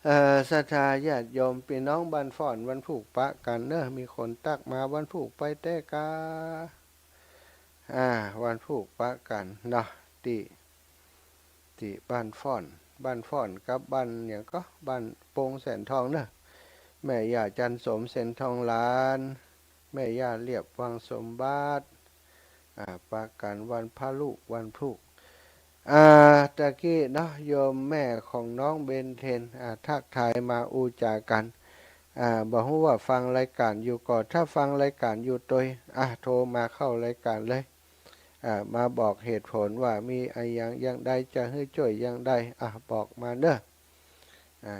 เอ่อ ศรัทธาญาติโยมปี้น้องบ้านฟ้อน วันพูกปะกั๋นเนาะ มีคนตั๊กมาวันพูกไปแต๊กา อ่า วันพูกปะกั๋นเนาะ ตี้ ตี้บ้านฟ้อน บ้านฟ้อนกับบ้านหยังก็ บ้านโป่งแสนทองเนาะ แม่ย่าจันทร์สม แสนทองหลาน แม่ย่าเลียบ วังสมบัติ อ่า ปะกั๋นวันพระลูก วันพูก อ่า ตะกี้เนาะ โยมแม่ของน้องเบนเทน อ่า ทักทายมาอู้จ๋ากั๋น อ่า บ่ฮู้ว่าฟังรายก๋านอยู่ก่อ ถ้าฟังรายก๋านอยู่ตวย อ่ะ โทรมาเข้ารายก๋านเลย อ่า มาบอกเหตุผลว่ามีอะหยังอย่างใดจะหื้อจ้วยอย่างใด อ่ะ บอกมาเนาะ อ่า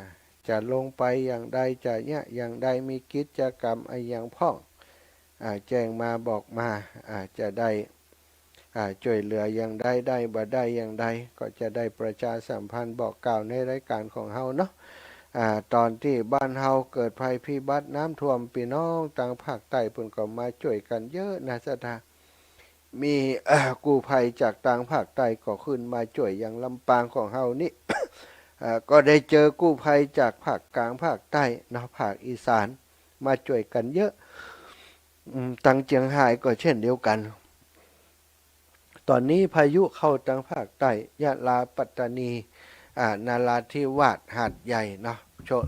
จะลงไปอย่างใด จะเยียะอย่างใด มีกิจกรรมอะหยังพ่อง อ่า แจ้งมาบอกมา อ่า จะได้ อ่า จ้วยเหลืออย่างใด ได้บ่ได้อย่างใด ก็จะได้ประชาสัมพันธ์บอกกล่าวในรายก๋านของเฮาเนาะ อ่า ต๋อนตี้บ้านเฮาเกิดภัยพิบัติน้ำท่วม ปี้น้องตางภาคใต้เปิ้นก็มาจ้วยกั๋นเยอะนะศรัทธา มี เอ่อ กู้ภัยจากตางภาคใต้ก็ขึ้นมาจ้วย อย่างลำปางของเฮานี่ เอ่อ ก็ได้เจอกู้ภัยจากภาคกลางภาคใต้เนาะ ภาคอีสาน มาจ้วยกั๋นเยอะ อืม ตางเจียงฮายก็เช่นเดียวกั๋น ต๋อนนี้พายุเข้าตางภาคใต้ ยะลา ปัตตานี อ่า นราธิวาส หาดใหญ่เนาะ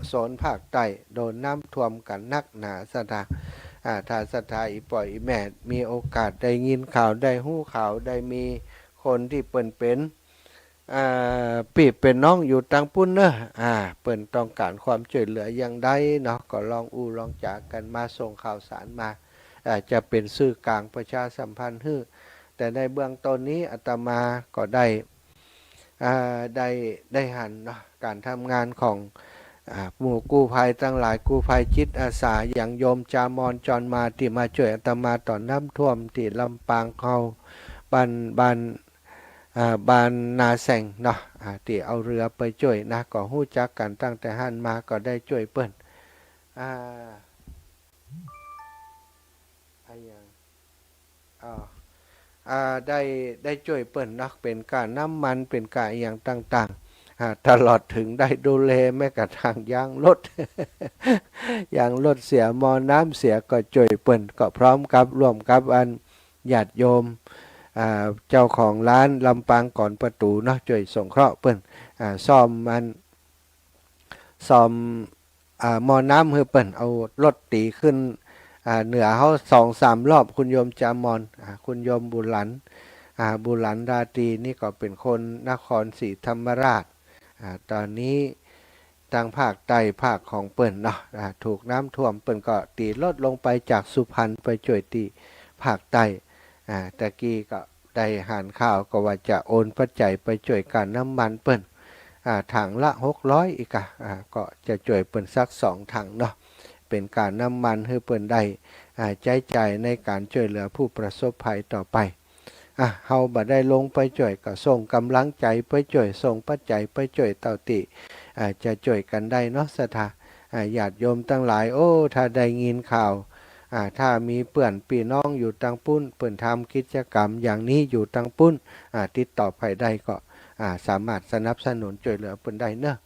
โซนภาคใต้โดนน้ำท่วมกั๋นนักหนาศรัทธา อ่า ถ้าศรัทธาอี่ป้ออี่แม่มีโอกาสได้ยินข่าว ได้ฮู้ข่าว ได้มีคนตี้เปิ้นเป๋น อ่า ปี้เป๋นน้องอยู่ตางปุ้นเนาะ อ่า เปิ้นต้องก๋านความจ้วยเหลืออย่างใดเนาะ ก็ลองอู้ลองจ๋ากั๋นมา ส่งข่าวสารมา อ่า จะเป๋นสื่อกลางประชาสัมพันธ์หื้อ แต่ในเบื้องต้นนี้อาตมาก็ได้ อ่า ได้ ได้หันเนาะ ก๋านทำงานของ อ่า หมู่กู้ภัยตังหลาย กู้ภัยจิตอาสา อย่างโยมจามอนจอนมา ตี้มาจ้วยอาตมาต๋อนน้ำท่วมตี้ลำปางเฮา บ้าน บ้าน อ่า บ้านนาแซงเนาะ อ่า ตี้เอาเฮือไปจ้วยนะ ก็ฮู้จักกั๋นตั้งแต่หั้นมา ก็ได้จ้วยเปิ้น อ่า อะหยัง อ๋อ อ่า ได้ ได้จ้วยเปิ้นเนาะ เป๋นก้าน้ำมัน เป๋นก้าอะหยังต่างๆ อ่า ตลอดเถิงได้ดูแลแม้กระทั่งยางรถ ยางรถเสีย หม้อน้ำเสีย ก็จ้วยเปิ้น ก็พร้อมกับ ร่วมกับอันญาติโยม อ่า เจ้าของร้านลำปางก่อนประตู๋เนาะ จ้วยสงเคราะห์เปิ้น อ่า ซ่อมอัน ซ่อม อ่า หม้อน้ำหื้อเปิ้น เอารถตี๋ขึ้น อ่า เหนือเฮาสองสามรอบ คุณโยมจามอน อ่า คุณโยมบุหลัน อ่า บุหลันราตรีนี่ก็เป๋นคนนครศรีธรรมราช อ่า ต๋อนนี้ตางภาคใต้ภาคของเปิ้นเนาะ อ่า ถูกน้ำท่วม เปิ้นก็ตี๋รถลงไปจากสุพรรณไปจ้วยตี้ภาคใต้ อ่า ตะกี้ก็ได้หันข่าวก็ว่าจะโอนปัจจัยไปจ้วยก้าน้ำมันเปิ้น อ่า ถังละหกร้อยอีกอะ อ่า ก็จะจ้วยเปิ้นสักสองถังเนาะ เป๋นก้าน้ำมันหื้อเปิ้นได้ อ่า ใจ๊จ่ายในก๋านจ้วยเหลือผู้ประสบภัยต่อไป อ่ะ เฮาบ่ได้ลงไปจ้วยก็ส่งก๋ำลังใจ๋ไปจ้วย ส่งปัจจัยไปจ้วยเต้าตี้ อ่า จะจ้วยกั๋นได้เนาะศรัทธา อ่า ญาติโยมตังหลาย โอ้ ถ้าได้ยินข่าว อ่า ถ้ามีเปื้อนปี้น้องอยู่ตางปุ้น เปิ้นทำกิจกรรมอย่างนี้อยู่ตางปุ้น อ่า ติดต่อใผได้ก็ อ่า สามารถสนับสนุนจ้วยเหลือเปิ้นได้เนาะ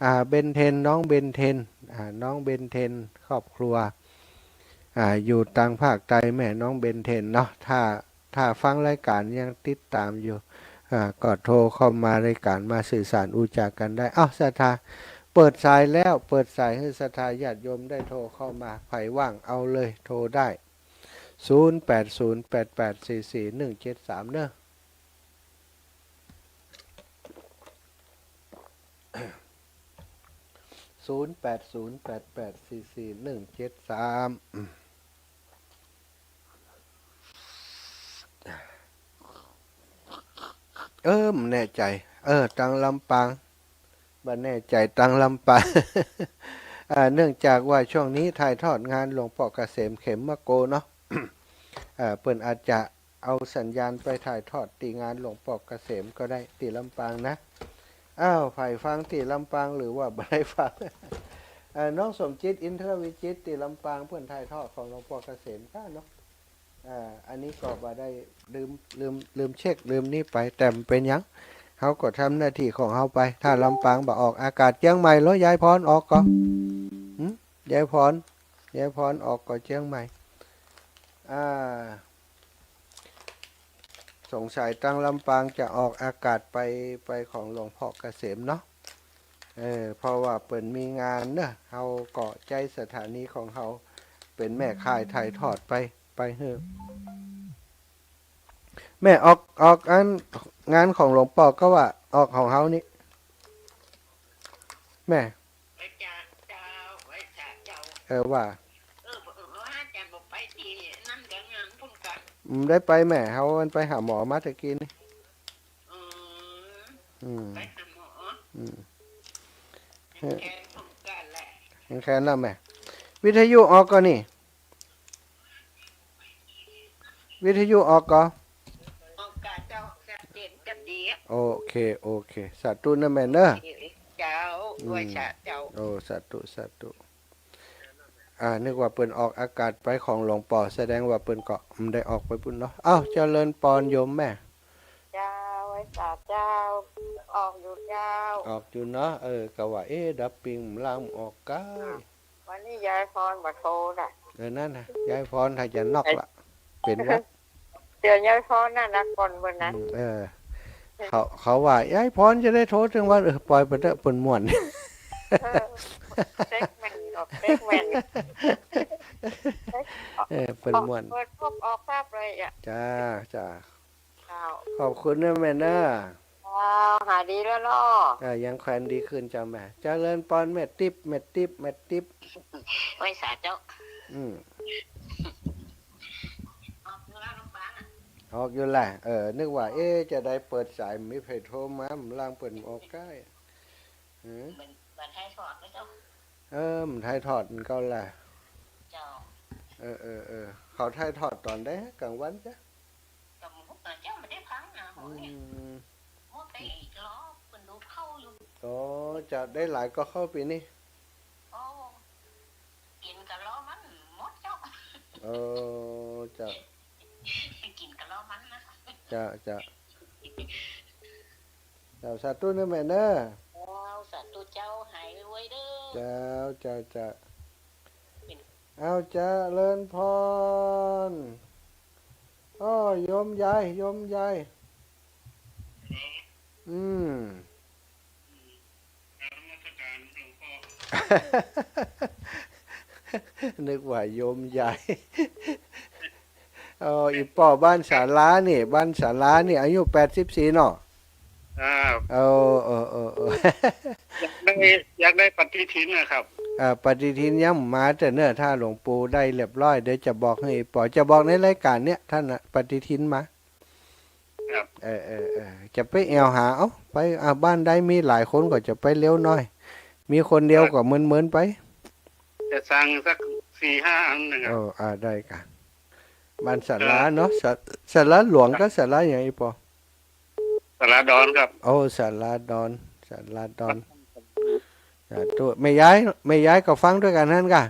อ่า เบนเทน น้องเบนเทน อ่า น้องเบนเทน ครอบครัว อ่า อยู่ตางภาคใต้ แม่น้องเบนเทนเนาะ ถ้า ถ้าฟังรายก๋านยังติดต๋ามอยู่ อ่า ก็โทรเข้ามารายก๋านมาสื่อสารอู้จ๋ากั๋นได้ เอ้า ศรัทธา เปิดสายแล้ว เปิดสายหื้อศรัทธาญาติโยมได้โทรเข้ามา ใผว่างเอาเลย โทรได้ ศูนย์แปดศูนย์แปดแปดสี่สี่หนึ่งเจ็ดสาม เนาะ ศูนย์แปดศูนย์แปดแปดสี่สี่หนึ่งเจ็ดสาม เออ บ่แน่ใจ๋ เออ ตางลำปาง บ่แน่ใจ๋ตางลำปาง อ่า เนื่องจากว่าช่วงนี้ถ่ายทอดงานหลวงป้อเกษมเขมโกเนาะ อ่า เปิ้นอาจจะ เอาสัญญาณไปถ่ายทอดตี้งานหลวงป้อเกษมก็ได้ ตี้ลำปางนะ อ้าว ใผฟังตี้ลำปางหรือว่าบ่ได้ฟัง เอ่อ น้องสมจิต อินทรวิจิตร ตี้ลำปาง เปิ้นถ่ายทอดของหลวงป้อเกษมก้าเนาะ อ่า อันนี้ก็บ่ได้ ลืม ลืม ลืมเช็ค ลืมนี่ไป แต่บ่เป๋นหยัง เฮาก็ทำหน้าตี้ของเฮาไป ถ้าลำปางบ่ออกอากาศ เจียงใหม่เหรอ ยายพรออกก่อ หึ ยายพร ยายพรออกก่อเจียงใหม่ อ่า สงสัยตางลำปางจะออกอากาศไป ไปของหลวงป้อเกษมเนาะ เออ เพราะว่าเปิ้นมีงานเนาะ เฮาก็ใจ๊สถานีของเฮาเป๋นแม่ข่ายถ่ายทอดไป ไปหื้อ แม่ออก ออกอันงานของหลวงป้อก็ว่าออกของเฮานี่ แม่ ไหว้เจ้า เจ้า ไหว้เจ้า เออ ว่า เออ เออ ว่าจะบ่ไปตี้นั่นก็งานพุ้นกะ อืม ได้ไปแม่ เฮามันไปหาหมอมาตะกี้นี่ อืม อืม ไปหาหมอ อืม แขนพุ้นกะแหละ แขนแล้วแม่ วิทยุออกก่อนี่ วิทยุออกก่อ ออกกะเจ้า ชัดเจนจะดีอะ โอเค โอเค สาธุนะแม่เนาะ เจ้า อืม ไหว้สาเจ้า โอ้ สาธุ สาธุ อ่า นึกว่าเปิ้นออกอากาศไปของหลวงป้อ แสดงว่าเปิ้นก็บ่ได้ออกไปปุ้นเนาะ อ้าว เจริญปอนโยมแม่ เจ้า ไหว้สาเจ้า ออกอยู่เจ้า ออกอยู่เนาะ เออ ก็ว่า เอ๊ะ ดับปิง บ่ลางออกก้าย วันนี้ยายพรบ่โทรน่ะ เออ นั่นน่ะ ยายพรถ้าจะน็อกละ เป๋นหวัด เตื๋อนยายพรน่ะนะ ก่อนเปิ้นนะ อืม เออ เขา เขาว่า ยายพรจะได้โทรตึงวัน เออ ปล่อยไปเต๊อะ เปิ้นม่วน เออ เต๊กแม่น ออกเต๊กแม่น เออ เปิ้นม่วน เปิดปุ๊บออกปั๊บเลยอะ จ้า จ้า เจ้า ขอบคุณนะแม่เนาะ เจ้า หายดีแล้วเนาะ อ่า ยังแควนดีขึ้นเจ้าแม่ เจริญปอนแม่ติ๊บ แม่ติ๊บ แม่ติ๊บ ไหว้สาเจ้า อืม ออกอยู่แล้วลำปางอะ ออกอยู่แหละ เออ นึกว่า เอ๊ะ จะได้เปิดสาย บ่มีใผโทรมา บ่ลางเปิ้นออกก้าย หือ บ่ บ่ถ่ายทอดนะเจ้า เออ บ่ถ่ายทอดมันก็แหละ เจ้า เออ เออ เออ เขาถ่ายทอดต๋อนใด กลางวันจ๊ะ กะบ่ฮู้นะเจ้า บ่ได้ฟังนะ อืม โอ้ ไปรอเปิ้นดูดเข้าอยู่ อ๋อ จะได้หลายก่อเข้าปี๋นี้ โอ้ กิ๋นกะล้อมันหมดเจ้า เออ เจ้า กิ๋นกะล้อมันนะ เจ้า เจ้า เจ้า สาธุนะแม่เนาะ เจ้า สาธุเจ้า หายไวๆเด้อ เจ้า เจ้า เจ้า เป๋น เอา เจริญปอน อ้อ โยมใหญ่ โยมใหญ่ อืม กราบนมัสการหลวงป้อ นึกว่าโยมใหญ่ เออ อี่ป้อบ้านศาลานี่ บ้านศาลานี่ อายุแปดสิบสี่เนาะ ครับ เออ เออ เออ เออ อยากได้ อยากได้ปฏิทินนะครับ เออ ปฏิทินยังบ่มาเตื้อเน่อ ถ้าหลวงปู่ได้เรียบร้อย เดี๋ยวจะบอกหื้ออี่ป้อ จะบอกในรายก๋านเนี่ย ต้านน่ะ ปฏิทินมา ครับ เออ เออ เออ จะไปแอ่วหา เอ้า ไป อ่ะ บ้านใดมีหลายคนก็จะไปเร็วหน้อย มีคนเดียวก็เมินๆไป จะสั่งสักสี่ห้าอันนะครับ เออ อ่า ได้ก่ะ บ้านศาลาเนาะ ศา- ศาลาหลวงกับศาลาหยังอี่ป้อ ศาลาดอนครับ โอ้ ศาลาดอน ศาลาดอน สาธุ แม่ยาย แม่ยายก็ฟังตวยกั๋นหั้นก่ะ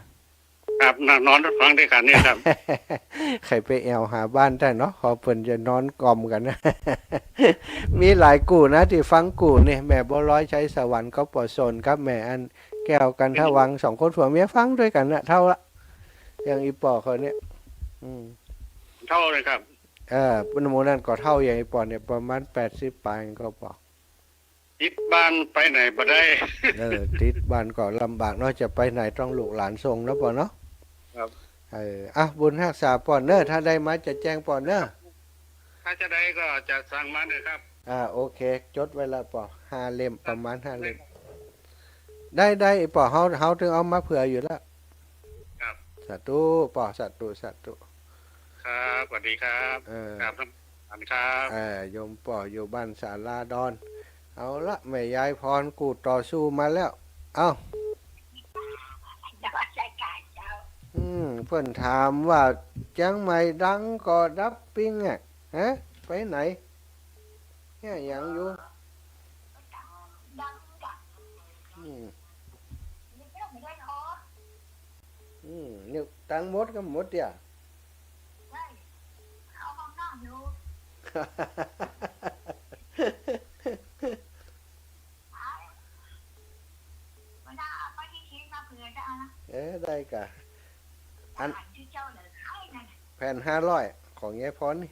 ครับ นอน นอนฟังตวยกั๋นเนี่ยครับ ใค่ไปแอ่วหาบ้านได้เนาะ ขอเปิ้นจะนอนกล่อมกั๋นนะ มีหลายกู้นะตี้ฟังกู้นี่ แม่บัวลอย ชัยสวรรค์ ก็ปอสนครับ แม่อันแก้ว กันทวังค์ สองคนผัวเมียฟังตวยกั๋นนะ เฒ่าละ อย่างอี่ป้อเขาเนี่ย อืม เฒ่าเลยครับ เออ หมู่นั้นก็เฒ่าอย่างอี่ป้อเนี่ย ประมาณแปดสิบป๋ายก็ปอ ติดบ้านไปไหนบ่ได้ เออ ติดบ้านก็ลำบากเนาะ จะไปไหนต้องลูกหลานส่งเนาะป้อเนาะ ครับ เออ อ่ะ บุญฮักษาป้อเน่อ ถ้าได้มาจะแจ้งป้อเน่อ ถ้าจะได้ก็จะสั่งมาเลยครับ อ่า โอเค จดไว้ละป้อ ห้าเล่ม ประมาณห้าเล่ม ได้ ได้ ป้อ เฮา เฮาตึงเอามาเผื่ออยู่ละ ครับ สาธุป้อ สาธุ สาธุ ครับ สวัสดีครับ เออ ครับ สวัสดีครับ เออ โยมป้ออยู่บ้านศาลาดอน เอาละ แม่ยายพรกู้ต่อสู้มาแล้ว เอ้า อืม เปิ้นถามว่าเจียงใหม่ดังก่อดับปิงอะ ฮะ ไปไหน เฮี้ยหยังอยู่ อืม อืม นี่ตังค์หมดก็หมดเตี้ย เออ ได้ก่ะ อัน แผ่นห้าร้อยของยายพรนี่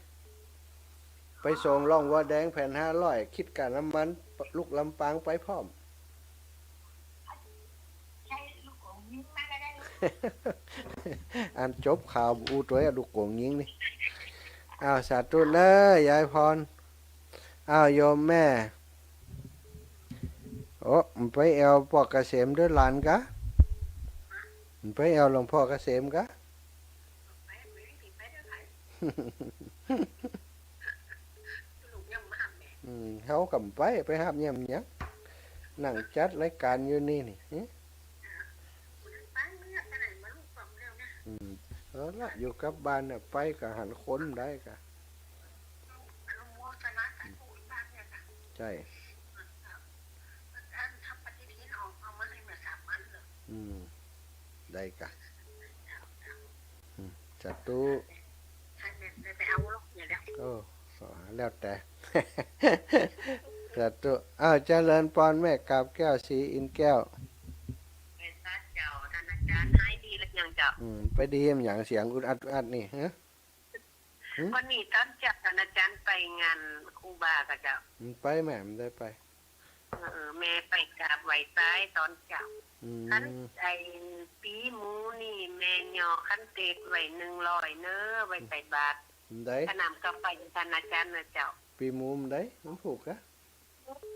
ไปส่งล่องวัวแดงแผ่นห้าร้อย คิดก่าน้ำมัน ลูกลำปางไปพร้อม อันจบข่าวอู้ตวยอะ ลูกโก๋งยิงนี่ อ้าว สาธุเน้อ ยายพร อ้าว โยมแม่ โอ้ มันไปแอ่วป้อเกษมด้วยหลานกะ มันไปแอ่วหลวงป้อเกษมกะ อืม เขาก็บ่ไป ไปหาบเยี่ยมหยัง นั่งจัดรายการอยู่นี่นี่ หึ อืม เอาละ อยู่กับบ้านเนี่ย ไปก็หันคนได้กะ ใจ้ อืม ได้กะ อืม สาธุ โอ้ แล้วแต่ สาธุ อ้าว เจริญปอนแม่กาบแก้ว ศรีอินแก้ว เจ้า ท่านอาจารย์ หายดีแล้วยังเจ้า อืม ไปดีมะหยัง เสียงอึดอัดอึดอัดนี่ ฮะ หึ วันนี้ตอนเจ๊า ท่านอาจารย์ไปงานครูบาก่อเจ้า อืม ไปแม่ บ่ได้ไป เออ แม่ไปกราบไหว้ตายตอนเจ๊า อืม คันไอ้ปี๋หมูนี่แม่ย่อคันเตดไว้หนึ่งร้อยเน้อ ไว้ใส่บาตร ได้ กาน้ำกาแฟ ท่านอาจารย์เน้อเจ้า ปี๋หมูมันได้ มันผูกกะ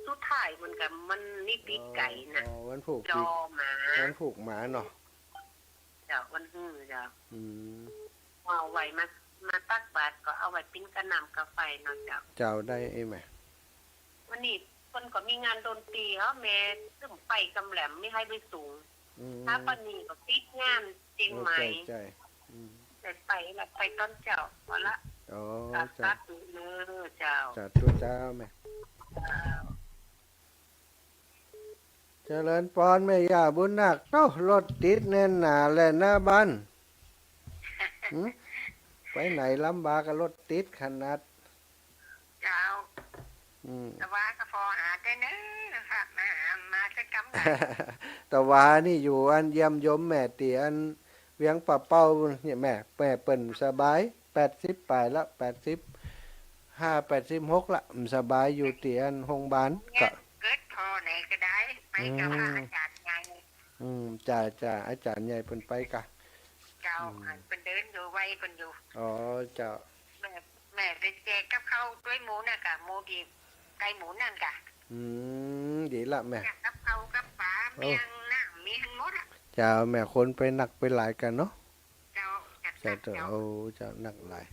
สุดท้ายมันก็ มันมีปี๋ไก่นะ อ๋อ อ๋อ มันผูก จ่อหมา มันผูกหมาเนาะ เจ้า วันฮือเจ้า อืม เอาไว้มา มาตักบาตรก็เอาไว้ปิ้นกาน้ำกาแฟเนาะเจ้า เจ้า ได้ไอ้แม่ วันนี้เปิ้นก็มีงานดนตรีเหรอ แม่ซึ่งไปกำแหลม ไม่ให้ไปสูง อืม ถ้าปานนี้ก็ติดงานเจียงใหม่ โอ้ ใจ้ ใจ้ อืม ได้ไปละ ไปตอนเจ๊า เอาละ อ๋อ ก็ เจ้า สาธุเน้อเจ้า สาธุเจ้าแม่ เจ้า เจริญปอนแม่ย่าบุญนาค โอ้ รถติดแน่นหนาแลหน้าบ้าน หึ ไปไหนลำบากกะรถติดขนาด เจ้า อืม ตะวาก็ผ่อหาได้เน้อค่ะ มาหา มาสักกำหน่อย ตะวานี่อยู่อันเยี่ยมโยมแม่ตี้อันเวียงป่าเป้าเนี่ยแม่ แม่เปิ้นสบาย แปดสิบปลายละ แปดสิบห้า แปดสิบหกละ สบายอยู่ตี้อันโฮงบาล เนี่ย กะ เกิดผ่อไหนก็ได้ ไปกับพระ อืม อาจารย์ใหญ่ อืม จ้า จ้า อาจารย์ใหญ่เปิ้นไปกะ เจ้า อืม เปิ้นเดินอยู่ ไวเปิ้นอยู่ อ๋อ เจ้า แม่ แม่ไปแจกกับข้าวตวยหมู่น่ะกะ หมู่ตี้ไก่หมู่นั่นกะ อืม ดีละแม่ แจกกับข้าวกับป๋า โอ้ เมี่ยงน้ำ มีหั้นหมดอะ เจ้า แม่คนไปนักไปหลายกะเนาะ เจ้า จัด สาธุ เจ้า โอ้ เจ้า นักหลาย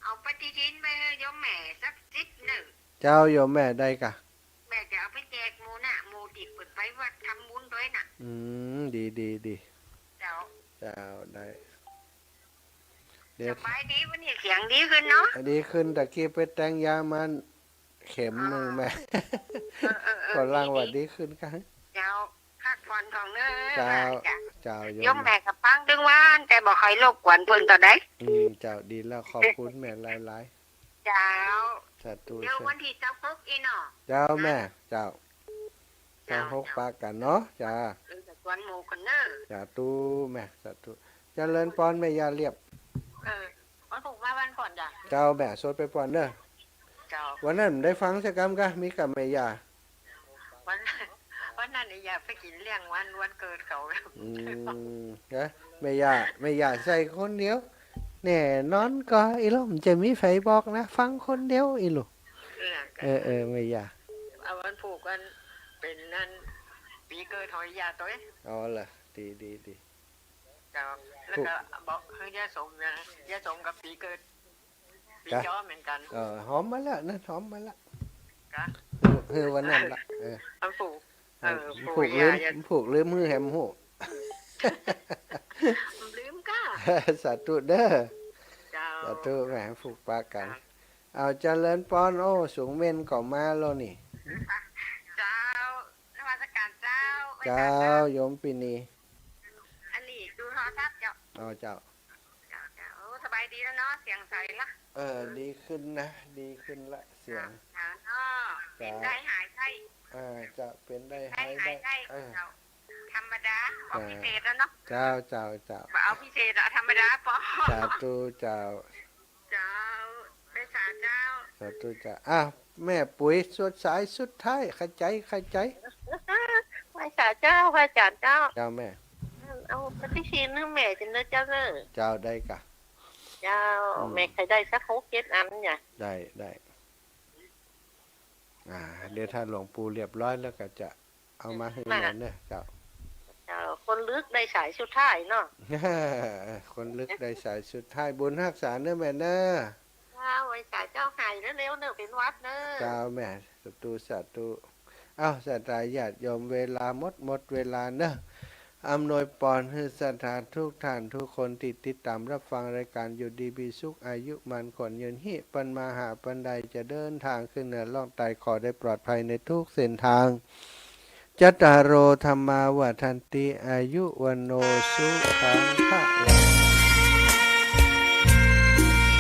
เอาปฏิทินไปให้โยมแม่สักสิบเล่ม เจ้า โยมแม่ได้กะ แม่จะเอาไปแจกหมู่น่ะ หมู่ตี้เปิ้นไปวัดทำบุญตวยน่ะ อืม ดี ดี ดี เจ้า เจ้า ได้ เดี๋ยว สบายดี วันนี้เสียงดีขึ้นเนาะ ดีขึ้น ตะกี้ไปแต่งยามาเข็มหนึ่งแม่ เออ เออ เออ ก็ร่างว่าดีขึ้นกะ เจ้า พักผ่อนผ่องเน้อ เจ้า เจ้า โยม โยมแม่ก็ฟังตึงวัน แต่บ่ค่อยรบกวนเปิ้นเต้าใด อืม เจ้า ดีแล้ว ขอบคุณแม่หลายๆ เจ้า สาธุ เดี๋ยววันตี้ซาวหกอี้เนาะ เจ้าแม่ เจ้า เจ้า ซาวหกปะกั๋นเนาะ จ้า เออ จะกวนหมู่กั๋นเน้อ สาธุแม่ สาธุ เจริญปอนแม่ย่าเรียบ เออ วันพูกมาวันพ่อนจ้ะ เจ้า แม่สวดไปปอนเน้อ เจ้า วันนั้นได้ฟังสักกำกะ มีกับแม่ย่า วัน วันนั้นนี่ย่าไปกิ๋นเลี้ยงวัน วันเกิดเขา อืม นะ แม่ย่า แม่ย่าใส่คนเดียว แน่นอนก่อ อีหล่อ บ่จะมีใผบอกนะ ฟังคนเดียว อีหล่อ เออ เออ เออ แม่ย่า เอาวันพูกวัน เป๋นนั่น ปี๋เกิดของย่าตวย อ๋อเหรอ ดี ดี ดี เจ้า แล้วก็บอกให้ย่าสมนะ ย่าสมกับปี๋เกิด ปี๋จ๋อเหมือนกั๋น เออ หอมมาแล้วนะ หอมมาแล้ว กะ เออ วันนั้นละ เออ มันผูก เออ เออ ผูกลืม ย่า ผูกลืมหื้อแหมฮู้ ลืมกะ สาธุเน้อ เจ้า สาธุแม่ ผูกปะกั๋น เจ้า เอา เจริญปอน โอ้ สูงเม่นก็มาแล้วนี่ เจ้า นมัสก๋ารเจ้า ไหว้สา เจ้า เจ้า โยมปี๋นี อันนี้ดูโทรศัพท์เจ้า อ๋อ เจ้า เจ้า เจ้า โอ้ สบายดีแล้วเนาะ เสียงใสละ เออ ดีขึ้นนะ ดีขึ้นละ เสียง เจ้า เจ้าเนาะ เจ้า เป๋นได้หายได้ อ่า เจ้า เป๋นได้หายได้ ได้หายได้ เออ เจ้า ธรรมดา บ่เอา เออ พิเศษแล้วเนาะ เจ้า เจ้า เจ้า บ่เอาพิเศษแล้ว ธรรมดาปอ สาธุเจ้า เจ้า ไหว้สาเจ้า สาธุเจ้า อ่ะ แม่ปุ๋ย สุดสายสุดท้าย ขะใจ๋ ขะใจ๋ ไหว้สาเจ้า พระอาจ๋ารย์เจ้า เจ้าแม่ เอาปฏิทินหื้อแม่จังเน้อเจ้าเน้อ เจ้า ได้ก่ะ เจ้า อืม แม่ใค่ได้สักหกเจ็ดอันเนี่ย ได้ ได้ อ่า เดี๋ยวถ้าหลวงปู่เรียบร้อยแล้วก็จะเอามาหื้อแม่เน้อ เจ้า เจ้า คนลึกได้สายสุดท้ายเนาะ คนลึกได้สายสุดท้าย บุญฮักษาเน้อแม่เน้อ เจ้า ไหว้สาเจ้า หายเร็วๆเน้อ เป๋นหวัดเน้อ เจ้าแม่ สาธุ สาธุ เอ้า ศรัทธาญาติโยม เวลาหมด หมดเวลาเน้อ อำนวยปอนหื้อศรัทธาทุกท่านทุกคนตี้ติดต๋ามรับฟังรายก๋านอยู่ดีมีสุข อายุมั่นขวัญยืน ฮิปันมาหาปันใด จะเดินทางขึ้นเหนือล่องใต้ ขอได้ปลอดภัยในทุกเส้นทาง จัตตาโร ธัมมา วัฑฒันติ อายุ วัณโณ สุขัง พะลัง